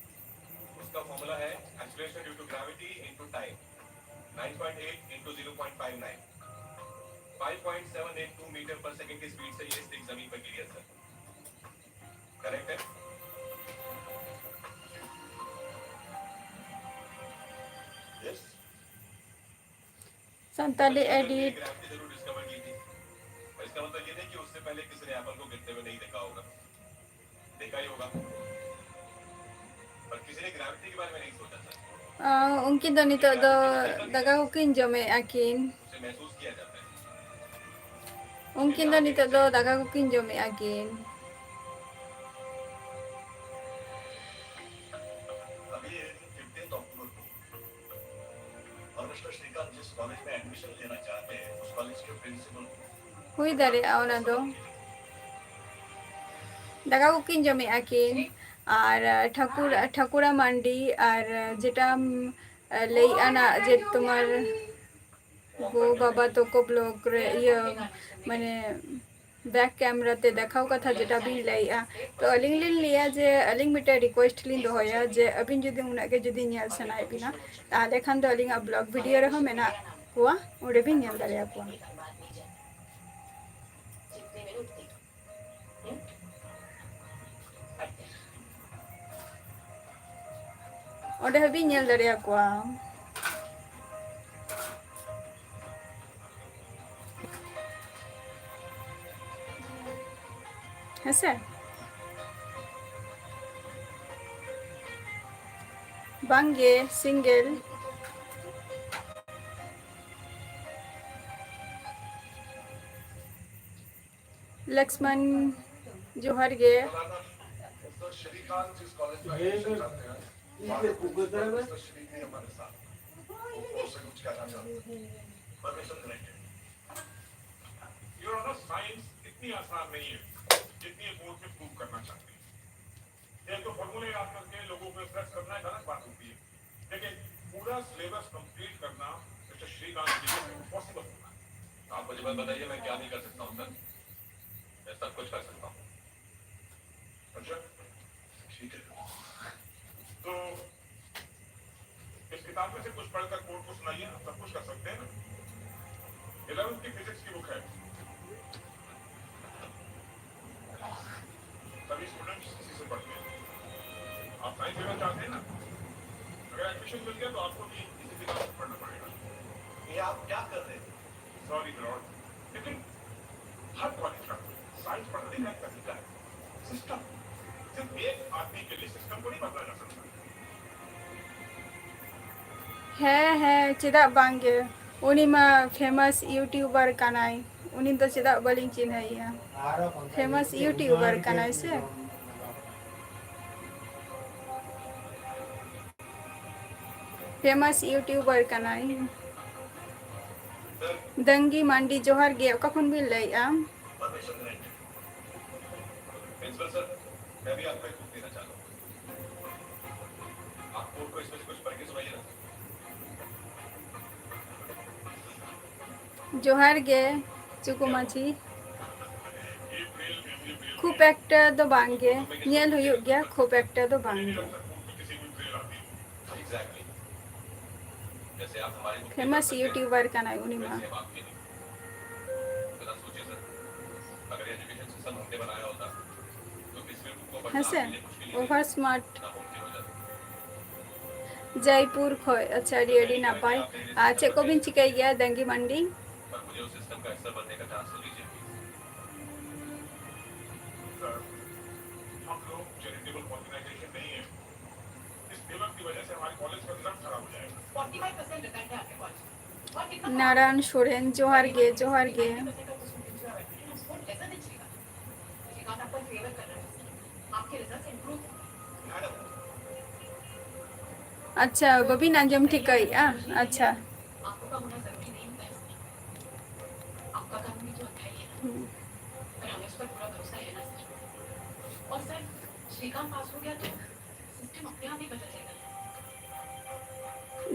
उसका फॉर्मूला है acceleration due to gravity into time, nine point eight into zero point five nine. Five point seven eight two metre per second की स्पीड से ये स्टिक जमीन पर गिरी है, सर। करेक्ट है? यस। संताली एडिट। ग्राविटी जरूर डिस्कवर की थी, पर इसका मतलब ये नहीं कि उससे पहले किसी ने एप्पल को गिरते हुए नहीं देखा होगा। देखा ही होगा, पर किसी ने ग्रेविटी के बारे में नहीं सोचा था। ᱟᱨ ᱩᱱᱠᱤᱱ ᱫᱚ ᱱᱤᱛᱚᱜ ᱫᱚ ᱫᱟᱠᱟ ᱠᱚᱠᱤᱱ ᱡᱚᱢᱮᱫᱼᱟ ᱠᱤᱱ᱾ उसे महसूस किया जाता है। ᱩᱱᱠᱤᱱ ᱫᱚ ᱱᱤᱛᱚᱜ ᱫᱚ ᱫᱟᱠᱟ ᱠᱚᱠᱤᱱ ᱡᱚᱢᱮᱫᱼᱟ ᱠᱤᱱ᱾ अभी ये फिफ्टीन अक्टूबर को, और मिस्टर श्रीकांत जिस कॉलेज में एडमिशन लेना चाहते हैं, उस कॉलेज के प्रिंसिपल को ᱦᱩᱭ ᱫᱟᱲᱮᱭᱟᱜᱼᱟ ᱚᱱᱟ ᱫᱚ᱾ ᱫᱟᱠᱟ ᱠᱚᱠᱤᱱ ᱡᱚᱢᱮᱫᱼᱟ ᱠᱤᱱ᱾ ᱟᱨ ᱴᱷᱟᱠᱩᱨ, ᱴᱷᱟᱠᱩᱨᱟ ᱢᱟᱱᱰᱤ ᱟᱨ ᱡᱮᱴᱟᱢ ᱞᱟᱹᱭᱮᱫᱼᱟ ᱱᱟᱜ ᱡᱮ ᱛᱳᱢᱟᱨ ᱜᱚ ᱵᱟᱵᱟ ᱛᱟᱠᱚ ᱵᱞᱚᱜ ᱨᱮ ᱤᱭᱟᱹ ᱢᱟᱱᱮ ᱵᱮᱠ ᱠᱮᱢᱨᱟ ᱛᱮ ᱫᱮᱠᱷᱟᱣ ᱠᱟᱛᱷᱟ ᱡᱮᱴᱟ ᱵᱤᱱ ᱞᱟᱹᱭᱮᱜᱼᱟ, ᱛᱚ ᱟᱹᱞᱤᱧ ᱞᱤᱧ ᱞᱟᱹᱭᱟ ᱡᱮ ᱟᱹᱞᱤᱧ ᱢᱤᱫᱴᱮᱱ ᱨᱤᱠᱩᱭᱮᱥᱴ ᱞᱤᱧ ᱫᱚᱦᱚᱭᱟ ᱡᱮ ᱟᱹᱵᱤᱱ ᱡᱩᱫᱤ ᱩᱱᱟᱹᱜ ᱜᱮ ᱡᱩᱫᱤ ᱧᱮᱞ ᱥᱟᱱᱟᱭᱮᱫ ᱵᱤᱱᱟ, ᱛᱟᱦᱚᱞᱮ ᱠᱷᱟᱱ ᱫᱚ ᱟᱹᱞᱤᱧᱟᱜ ᱵᱞᱚᱜ ᱵᱷᱤᱰᱤᱭᱳ ᱨᱮᱦᱚᱸ ᱢᱮᱱᱟᱜ ᱠᱚᱣᱟ, ᱚᱸᱰᱮ ᱵᱤᱱ ᱧᱮᱞ ᱫᱟᱲᱮᱭᱟᱠᱚᱣᱟ᱾ ᱚᱸᱰᱮ ᱦᱚᱸᱵᱤᱱ ᱧᱮᱞ ᱫᱟᱲᱮᱭᱟᱠᱚᱣᱟ᱾ ᱦᱮᱸᱥᱮ? ᱵᱟᱝᱜᱮ, ᱥᱤᱝᱜᱮᱞ᱾ ᱞᱚᱠᱥᱢᱟᱱ, ᱡᱚᱦᱟᱨ ᱜᱮ᱾ श्रीकांत जिस कॉलेज में एडमिशन चाहते हैं, वहाँ के प्रिंसिपल मिस्टर श्री भी हमारे साथ हैं। वो कोर्स से कुछ कहना चाहते हैं। Permission granted. Your honour, science इतनी आसान नहीं है जितनी ये बोर्ड पे प्रूव करना चाहते हैं। ये तो फॉर्मूले याद करके लोगों को इम्प्रेस करना एक अलग बात होती है, लेकिन पूरा सिलेबस कंप्लीट करना मिस्टर श्रीकांत के लिए इम्पॉसिबल होता है। आप मुझे मत बताइए, मैं क्या नहीं कर सकता हूँ, सर। मैं सब कुछ कर सकता हूँ। अच्छा, ठीक है। तो इस किताब में से कुछ पढ़कर कोर्ट को सुनाइए ना, सब कुछ कर सकते हैं ना? इलेवंथ की फिजिक्स की बुक है। सभी स्टूडेंट्स इसी से पढ़ते हैं। आप साइंस लेना चाहते हैं ना? अगर एडमिशन मिल गया तो आपको भी इसी किताब से पढ़ना पड़ेगा। ये आप क्या कर रहे हैं? सॉरी लॉर्ड, लेकिन हर कॉलेज का साइंस पढ़ाने का एक तरीका है, सिस्टम। सिर्फ एक आदमी के लिए सिस्टम को नहीं बदला जा सकता। ᱦᱮᱸ, ᱦᱮᱸ, ᱪᱮᱫᱟᱜ ᱵᱟᱝ ᱜᱮ? ᱩᱱᱤ ᱢᱟ ᱯᱷᱮᱢᱟᱥ ᱤᱭᱩᱴᱤᱭᱩᱵᱟᱨ ᱠᱟᱱᱟᱭ᱾ ᱩᱱᱤ ᱫᱚ ᱪᱮᱫᱟᱜ ᱵᱟᱹᱞᱤᱧ ᱪᱤᱱᱦᱟᱹᱭᱮᱭᱟ? ᱯᱷᱮᱢᱟᱥ ᱤᱭᱩᱴᱤᱭᱩᱵᱟᱨ ᱠᱟᱱᱟᱭ ᱥᱮ᱾ ᱯᱷᱮᱢᱟᱥ ᱤᱭᱩᱴᱤᱭᱩᱵᱟᱨ ᱠᱟᱱᱟᱭ᱾ ᱫᱟᱝᱜᱤ ᱢᱟᱱᱰᱤ, ᱡᱚᱦᱟᱨ ᱜᱮ᱾ ᱚᱠᱟ ᱠᱷᱚᱱ ᱵᱤᱱ ᱞᱟᱹᱭᱮᱫᱼᱟ? प्रिंसिपल सर, मैं भी आपको एक बुक देना चाहता हूँ। आप बोर्ड को इसमें से कुछ पढ़ के सुनाइए ना। ᱡᱚᱦᱟᱨ ᱜᱮ, ᱪᱩᱠᱩ ᱢᱟᱹᱡᱷᱤ᱾ ᱠᱷᱩᱵ ᱮᱠᱴᱟ ᱫᱚ ᱵᱟᱝ ᱜᱮ, ᱧᱮᱞ ᱦᱩᱭᱩᱜ ᱜᱮᱭᱟ, ᱠᱷᱩᱵ ᱮᱠᱴᱟ ᱫᱚ ᱵᱟᱝ ᱜᱮ᱾ ᱯᱷᱮᱢᱟᱥ ᱤᱭᱩᱴᱤᱭᱩᱵᱟᱨ ᱠᱟᱱᱟᱭ ᱩᱱᱤ ᱢᱟ᱾ ᱦᱮᱸᱥᱮ, ᱳᱵᱷᱟᱨ ᱥᱢᱟᱨᱴ᱾ ᱡᱚᱭᱯᱩᱨ ᱠᱷᱚᱡ᱾ ᱟᱪᱪᱷᱟ, ᱟᱹᱰᱤ, ᱟᱹᱰᱤ ᱱᱟᱯᱟᱭ᱾ ᱟᱨ ᱪᱮᱫ ᱠᱚᱵᱤᱱ ᱪᱤᱠᱟᱹᱭ ᱜᱮᱭᱟ, ᱫᱟᱝᱜᱤ ᱢᱟᱱᱰᱤ? ᱱᱟᱨᱟᱭᱚᱱ ᱥᱚᱨᱮᱱ, ᱡᱚᱦᱟᱨ ᱜᱮ, ᱡᱚᱦᱟᱨ ᱜᱮ᱾ ᱟᱪᱪᱷᱟ, ᱵᱟᱹᱵᱤᱱ ᱟᱸᱡᱚᱢ ᱴᱷᱤᱠᱟᱹᱭᱮᱫᱼᱟ? ᱟᱪᱪᱷᱟ᱾ ᱦᱩᱸ᱾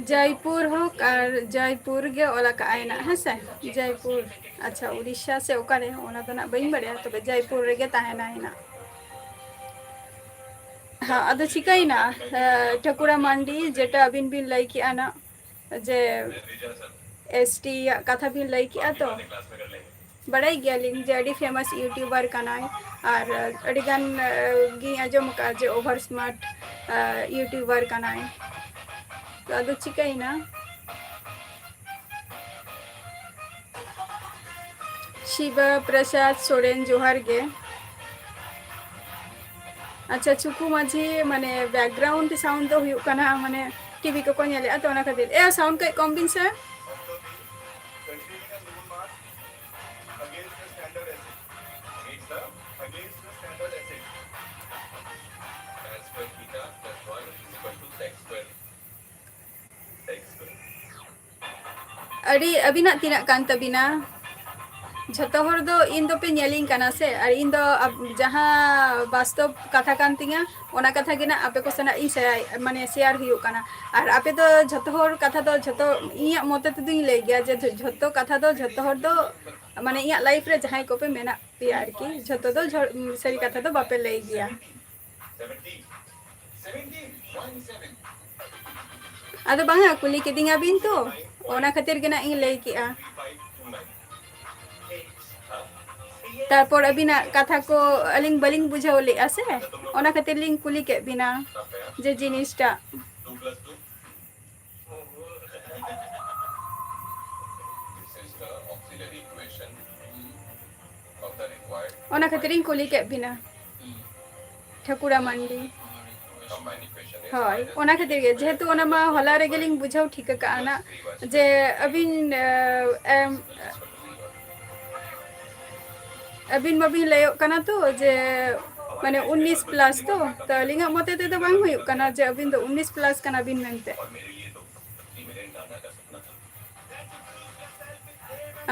ᱡᱚᱭᱯᱩᱨ ᱦᱳᱠ ᱟᱨ ᱡᱚᱭᱯᱩᱨ ᱜᱮ ᱚᱞ ᱟᱠᱟᱫ ᱟᱭ ᱱᱟᱜ, ᱦᱮᱸ ᱥᱮ? ᱡᱚᱭᱯᱩᱨ᱾ ᱟᱪᱪᱷᱟ, ᱩᱲᱤᱥᱥᱟ ᱥᱮ ᱚᱠᱟᱨᱮ, ᱚᱱᱟ ᱫᱚ ᱱᱟᱜ ᱵᱟᱹᱧ ᱵᱟᱲᱟᱭᱟ, ᱛᱚᱵᱮ ᱡᱚᱭᱯᱩᱨ ᱨᱮᱜᱮ ᱛᱟᱦᱮᱱᱟᱭ ᱱᱟᱜ᱾ ᱦᱮᱸ, ᱟᱫᱚ ᱪᱤᱠᱟᱹᱭᱮᱱᱟ? ᱮ, ᱴᱷᱟᱹᱠᱩᱨᱟ ᱢᱟᱱᱰᱤ, ᱡᱮᱴᱟ ᱟᱹᱵᱤᱱ ᱵᱤᱱ ᱞᱟᱹᱭ ᱠᱮᱜᱼᱟ ᱱᱟᱜ, ᱡᱮ ᱮᱥ ᱴᱤ ᱭᱟᱜ ᱠᱟᱛᱷᱟ ᱵᱤᱱ ᱞᱟᱹᱭ ᱠᱮᱜᱼᱟ ᱛᱚ, ᱵᱟᱲᱟᱭ ᱜᱮᱭᱟᱞᱤᱧ ᱡᱮ ᱟᱹᱰᱤ famous YouTuber ᱠᱟᱱᱟᱭ, ᱟᱨ ᱟᱹᱰᱤᱜᱟᱱ ᱜᱤᱧ ᱟᱸᱡᱚᱢ ᱟᱠᱟᱫᱼᱟ ᱡᱮ over smart YouTuber ᱠᱟᱱᱟᱭ᱾ ᱛᱚ ᱟᱫᱚ ᱪᱤᱠᱟᱹᱭᱮᱱᱟ? ᱥᱤᱵᱟ ᱯᱨᱚᱥᱟᱫᱽ ᱥᱚᱨᱮᱱ, ᱡᱚᱦᱟᱨ ᱜᱮ᱾ ᱟᱪᱪᱷᱟ, ᱪᱩᱠᱩ ᱢᱟᱹᱡᱷᱤ, ᱢᱟᱱᱮ background sound ᱫᱚ ᱦᱩᱭᱩᱜ ᱠᱟᱱᱟ, ᱢᱟᱱᱮ ᱴᱤᱵᱷᱤ ᱠᱚᱠᱚ ᱧᱮᱞᱮᱫᱼᱟ, ᱛᱚ ᱚᱱᱟ ᱠᱷᱟᱹᱛᱤᱨ᱾ ᱮ, sound ᱠᱟᱹᱡ ᱠᱚᱢ ᱵᱤᱱ ᱥᱮ᱾ ᱟᱹᱰᱤ, ᱟᱹᱵᱤᱱᱟᱜ ᱛᱤᱱᱟᱹᱜ ᱠᱟᱱ ᱛᱟᱹᱵᱤᱱᱟ? ᱡᱷᱚᱛᱚ ᱦᱚᱲ ᱫᱚ ᱤᱧ ᱫᱚᱯᱮ ᱧᱮᱞᱤᱧ ᱠᱟᱱᱟ ᱥᱮ, ᱟᱨ ᱤᱧ ᱫᱚ ᱟᱵ-, ᱡᱟᱦᱟᱸ ᱵᱟᱥᱛᱚᱵ ᱠᱟᱛᱷᱟ ᱠᱟᱱ ᱛᱤᱧᱟᱹ, ᱚᱱᱟ ᱠᱟᱛᱷᱟ ᱜᱮ ᱱᱟᱜ ᱟᱯᱮ ᱠᱚ ᱥᱟᱞᱟᱜ ᱤᱧ share, ᱢᱟᱱᱮ share ᱦᱩᱭᱩᱜ ᱠᱟᱱᱟ᱾ ᱟᱨ ᱟᱯᱮ ᱫᱚ ᱡᱷᱚᱛᱚ ᱦᱚᱲ ᱠᱟᱛᱷᱟ ᱫᱚ ᱡᱷᱚᱛᱚ ᱤᱧᱟᱹᱜ ᱢᱚᱛᱮ ᱛᱮᱫᱚᱧ ᱞᱟᱹᱭ ᱜᱮᱭᱟ ᱡᱮ ᱡᱷᱚ-, ᱡᱷᱚᱛᱚ ᱠᱟᱛᱷᱟ ᱫᱚ ᱡᱷᱚᱛᱚ ᱦᱚᱲ ᱫᱚ, ᱢᱟᱱᱮ ᱤᱧᱟᱹᱜ life ᱨᱮ ᱡᱟᱦᱟᱸᱭ ᱠᱚᱯᱮ ᱢᱮᱱᱟᱜ ᱯᱮᱭᱟ ᱟᱨᱠᱤ, ᱡᱷᱚᱛᱚ ᱫᱚ ᱡᱷᱚ-, ᱥᱟᱹᱨᱤ ᱠᱟᱛᱷᱟ ᱫᱚ ᱵᱟᱯᱮ ᱞᱟᱹᱭ ᱜᱮᱭᱟ᱾ ᱟᱫᱚ ᱵᱟᱝᱟ, ᱠᱩᱞᱤ ᱠᱤᱫᱤᱧᱟ ᱵᱤᱱ ᱛᱚ, ᱚᱱᱟ ᱠᱷᱟᱹᱛᱤᱨ ᱜᱮ ᱱᱟᱜ ᱤᱧ ᱞᱟᱹᱭ ᱠᱮᱜᱼᱟ᱾ ᱛᱟᱨᱯᱚᱨ ᱟᱹᱵᱤᱱᱟᱜ ᱠᱟᱛᱷᱟ ᱠᱚ ᱟᱹᱞᱤᱧ ᱵᱟᱹᱞᱤᱧ ᱵᱩᱡᱷᱟᱹᱣ ᱞᱮᱜᱼᱟ ᱥᱮ, ᱚᱱᱟ ᱠᱷᱟᱹᱛᱤᱨ ᱞᱤᱧ ᱠᱩᱞᱤ ᱠᱮᱫ ᱵᱤᱱᱟ ᱡᱮ ᱡᱤᱱᱤᱥᱴᱟᱜ᱾ ᱚᱱᱟ ᱠᱷᱟᱹᱛᱤᱨᱤᱧ ᱠᱩᱞᱤ ᱠᱮᱫ ᱵᱤᱱᱟ, ᱴᱷᱟᱹᱠᱩᱨᱟ ᱢᱟᱱᱰᱤ᱾ ᱦᱳᱭ, ᱚᱱᱟ ᱠᱷᱟᱹᱛᱤᱨ ᱜᱮ, ᱡᱮᱦᱮᱛᱩ ᱚᱱᱟ ᱢᱟ ᱦᱚᱞᱟ ᱨᱮᱜᱮ ᱞᱤᱧ ᱵᱩᱡᱷᱟᱹᱣ ᱴᱷᱤᱠ ᱟᱠᱟᱜᱼᱟ ᱱᱟᱜ, ᱡᱮ ᱟᱹᱵᱤᱱ, ᱮ, ᱮᱢ, ᱟᱹᱵᱤᱱ ᱢᱟᱵᱤᱱ ᱞᱟᱹᱭᱚᱜ ᱠᱟᱱᱟ ᱛᱚ ᱡᱮ, ᱢᱟᱱᱮ, ᱩᱱᱤᱥ plus ᱛᱚ, ᱛᱚ ᱟᱹᱞᱤᱧᱟᱜ ᱢᱚᱛᱮ ᱛᱮᱫᱚ ᱵᱟᱝ ᱦᱩᱭᱩᱜ ᱠᱟᱱᱟ ᱡᱮ ᱟᱹᱵᱤᱱ ᱫᱚ ᱩᱱᱤᱥ plus ᱠᱟᱱᱟ ᱵᱤᱱ ᱢᱮᱱᱛᱮ᱾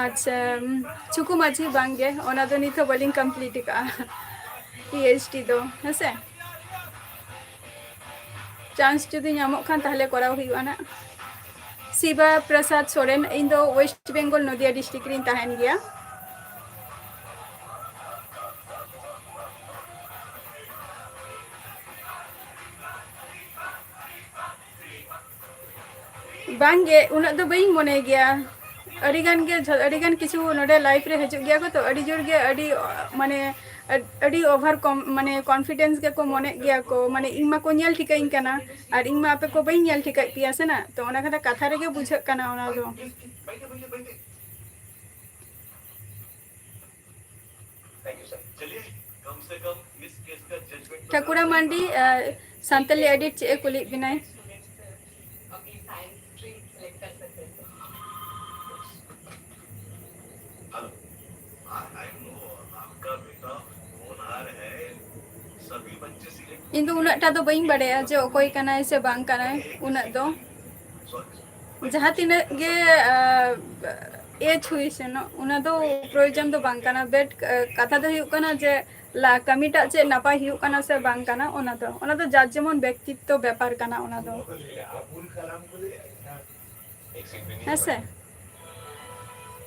ᱟᱪᱪᱷᱟ, ᱪᱩᱠᱩ ᱢᱟᱹᱡᱷᱤ ᱵᱟᱝ ᱜᱮ, ᱚᱱᱟ ᱫᱚ ᱱᱤᱛ ᱦᱚᱸ ᱵᱟᱹᱞᱤᱧ complete ᱟᱠᱟᱜᱼᱟ, ᱯᱤ ᱮᱭᱤᱪ ᱰᱤ ᱫᱚ, ᱦᱮᱸᱥᱮ᱾ Chance ᱡᱩᱫᱤ ᱧᱟᱢᱚᱜ ᱠᱷᱟᱱ ᱛᱟᱦᱞᱮ ᱠᱚᱨᱟᱣ ᱦᱩᱭᱩᱜᱼᱟ ᱱᱟᱜ᱾ ᱥᱤᱵᱟ ᱯᱨᱚᱥᱟᱫᱽ ᱥᱚᱨᱮᱱ, ᱤᱧ ᱫᱚ West Bengal ᱱᱚᱫᱤᱭᱟ district ᱨᱤᱧ ᱛᱟᱦᱮᱱ ᱜᱮᱭᱟ᱾ ᱵᱟᱝᱜᱮ, ᱩᱱᱟᱹᱜ ᱫᱚ ᱵᱟᱹᱧ ᱢᱚᱱᱮ ᱜᱮᱭᱟ᱾ ᱟᱹᱰᱤ ᱜᱟᱱ ᱜᱮ ᱡᱷᱚ- ᱟᱹᱰᱤ ᱜᱟᱱ ᱠᱤᱪᱷᱩ ᱱᱚᱰᱮ live ᱨᱮ ᱦᱤᱡᱩᱜ ᱜᱮᱭᱟ ᱠᱚ, ᱛᱚ ᱟᱹᱰᱤ ᱡᱳᱨ ᱜᱮ ᱟᱹᱰᱤ ᱢᱟᱱᱮ ᱟᱹᱰ- ᱟᱹᱰᱤ over com- ᱢᱟᱱᱮ confidence ᱜᱮᱠᱚ ᱢᱚᱱᱮᱜ ᱜᱮᱭᱟ ᱠᱚ, ᱢᱟᱱᱮ ᱤᱧ ᱢᱟᱠᱚ ᱧᱮᱞ ᱴᱷᱤᱠᱟᱹᱧ ᱠᱟᱱᱟ ᱟᱨ ᱤᱧ ᱢᱟ ᱟᱯᱮ ᱠᱚ ᱵᱟᱹᱧ ᱧᱮᱞ ᱴᱷᱤᱠᱟᱹᱭᱮᱫ ᱯᱮᱭᱟ ᱥᱮ ᱱᱟ, ᱛᱚ ᱚᱱᱟ ᱠᱟᱛᱷᱟ ᱠᱟᱛᱷᱟ ᱨᱮᱜᱮ ᱵᱩᱡᱷᱟᱹᱜ ᱠᱟᱱᱟ ᱚᱱᱟ ᱫᱚ᱾ ᱴᱷᱟᱹᱠᱩᱨᱟ ᱢᱟᱱᱰᱤ, ᱟᱨ ᱥᱟᱱᱛᱟᱞᱤ edit ᱪᱮᱫ ᱮ ᱠᱩᱞᱤᱭᱮᱫ ᱵᱮᱱᱟᱭ? ᱤᱧ ᱫᱚ ᱩᱱᱟᱹᱜ ᱴᱟ ᱫᱚ ᱵᱟᱹᱧ ᱵᱟᱲᱟᱭᱟ ᱡᱮ ᱚᱠᱚᱭ ᱠᱟᱱᱟᱭ ᱥᱮ ᱵᱟᱝ ᱠᱟᱱᱟᱭ, ᱩᱱᱟᱹᱜ ᱫᱚ᱾ ᱡᱟᱦᱟᱸ ᱛᱤᱱᱟᱹᱜ ᱜᱮ, ᱟᱸ, age ᱦᱩᱭ ᱥᱮᱱᱚᱜ, ᱚᱱᱟ ᱫᱚ ᱯᱨᱚᱭᱳᱡᱚᱱ ᱫᱚ ᱵᱟᱝ ᱠᱟᱱᱟ, but, ᱟᱸ, ᱠᱟᱛᱷᱟ ᱫᱚ ᱦᱩᱭᱩᱜ ᱠᱟᱱᱟ ᱡᱮ ᱞᱟ-, ᱠᱟᱹᱢᱤᱴᱟᱜ ᱪᱮᱫ ᱱᱟᱯᱟᱭ ᱦᱩᱭᱩᱜ ᱠᱟᱱᱟ ᱥᱮ ᱵᱟᱝ ᱠᱟᱱᱟ, ᱚᱱᱟ ᱫᱚ, ᱚᱱᱟ ᱫᱚ ᱡᱟᱨ ᱡᱮᱢᱚᱱ ᱵᱮᱠᱛᱤᱛᱛᱚ ᱵᱮᱯᱟᱨ ᱠᱟᱱᱟ ᱚᱱᱟ ᱫᱚ᱾ ᱦᱮᱸ ᱥᱮ?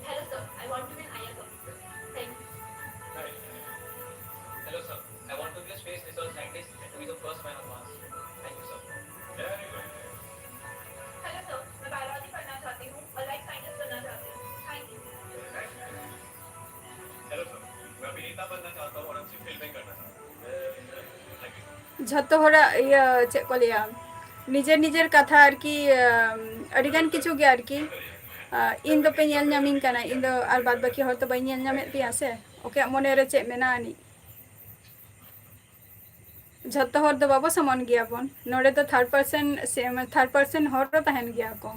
Hello, sir. I want to be an I A S officer. Thank you. Hi. Hello, sir. I want to be a space research scientist and to be the first man on Mars. Thank you, sir. Very good. Hello, sir. मैं बायोलॉजी पढ़ना चाहती हूँ और लाइफ साइंटिस्ट बनना चाहती हूँ। Thank you. Hello, sir. मैं अभिनेता बनना चाहता हूँ और अच्छी फिल्में करना चाहता हूँ। Thank you. ᱡᱷᱚᱛᱚ ᱦᱚᱲᱟᱜ ᱤᱭᱟᱹ ᱪᱮᱫ ᱠᱚ ᱞᱟᱹᱭᱟ, ᱱᱤᱡᱮᱨ ᱱᱤᱡᱮᱨ ᱠᱟᱛᱷᱟ ᱟᱨᱠᱤ, ᱟᱹᱰᱤ ᱜᱟᱱ ᱠᱤᱪᱷᱩ ᱜᱮ ᱟᱨᱠᱤ᱾ ᱤᱧ ᱫᱚᱯᱮ ᱧᱮᱞ ᱧᱟᱢᱤᱧ ᱠᱟᱱᱟ, ᱤᱧ ᱫᱚ ᱟᱨ ᱵᱟᱫ ᱵᱟᱹᱠᱤ ᱦᱚᱲ ᱛᱚ ᱵᱟᱹᱧ ᱧᱮᱞ ᱧᱟᱢᱮᱫ ᱯᱮᱭᱟ ᱥᱮ᱾ ᱚᱠᱚᱭᱟᱜ ᱢᱚᱱᱮ ᱨᱮ ᱪᱮᱫ ᱢᱮᱱᱟᱜᱼᱟ ᱟᱹᱱᱤᱡ? ᱡᱷᱚᱛᱚ ᱦᱚᱲ ᱫᱚ ᱵᱟᱵᱚ ᱥᱚᱢᱟᱱ ᱜᱮᱭᱟ ᱵᱚᱱ᱾ ᱱᱚᱰᱮ ᱫᱚ third person ᱥᱮ, third person ᱦᱚᱲ ᱫᱚ ᱛᱟᱦᱮᱱ ᱜᱮᱭᱟ ᱠᱚ᱾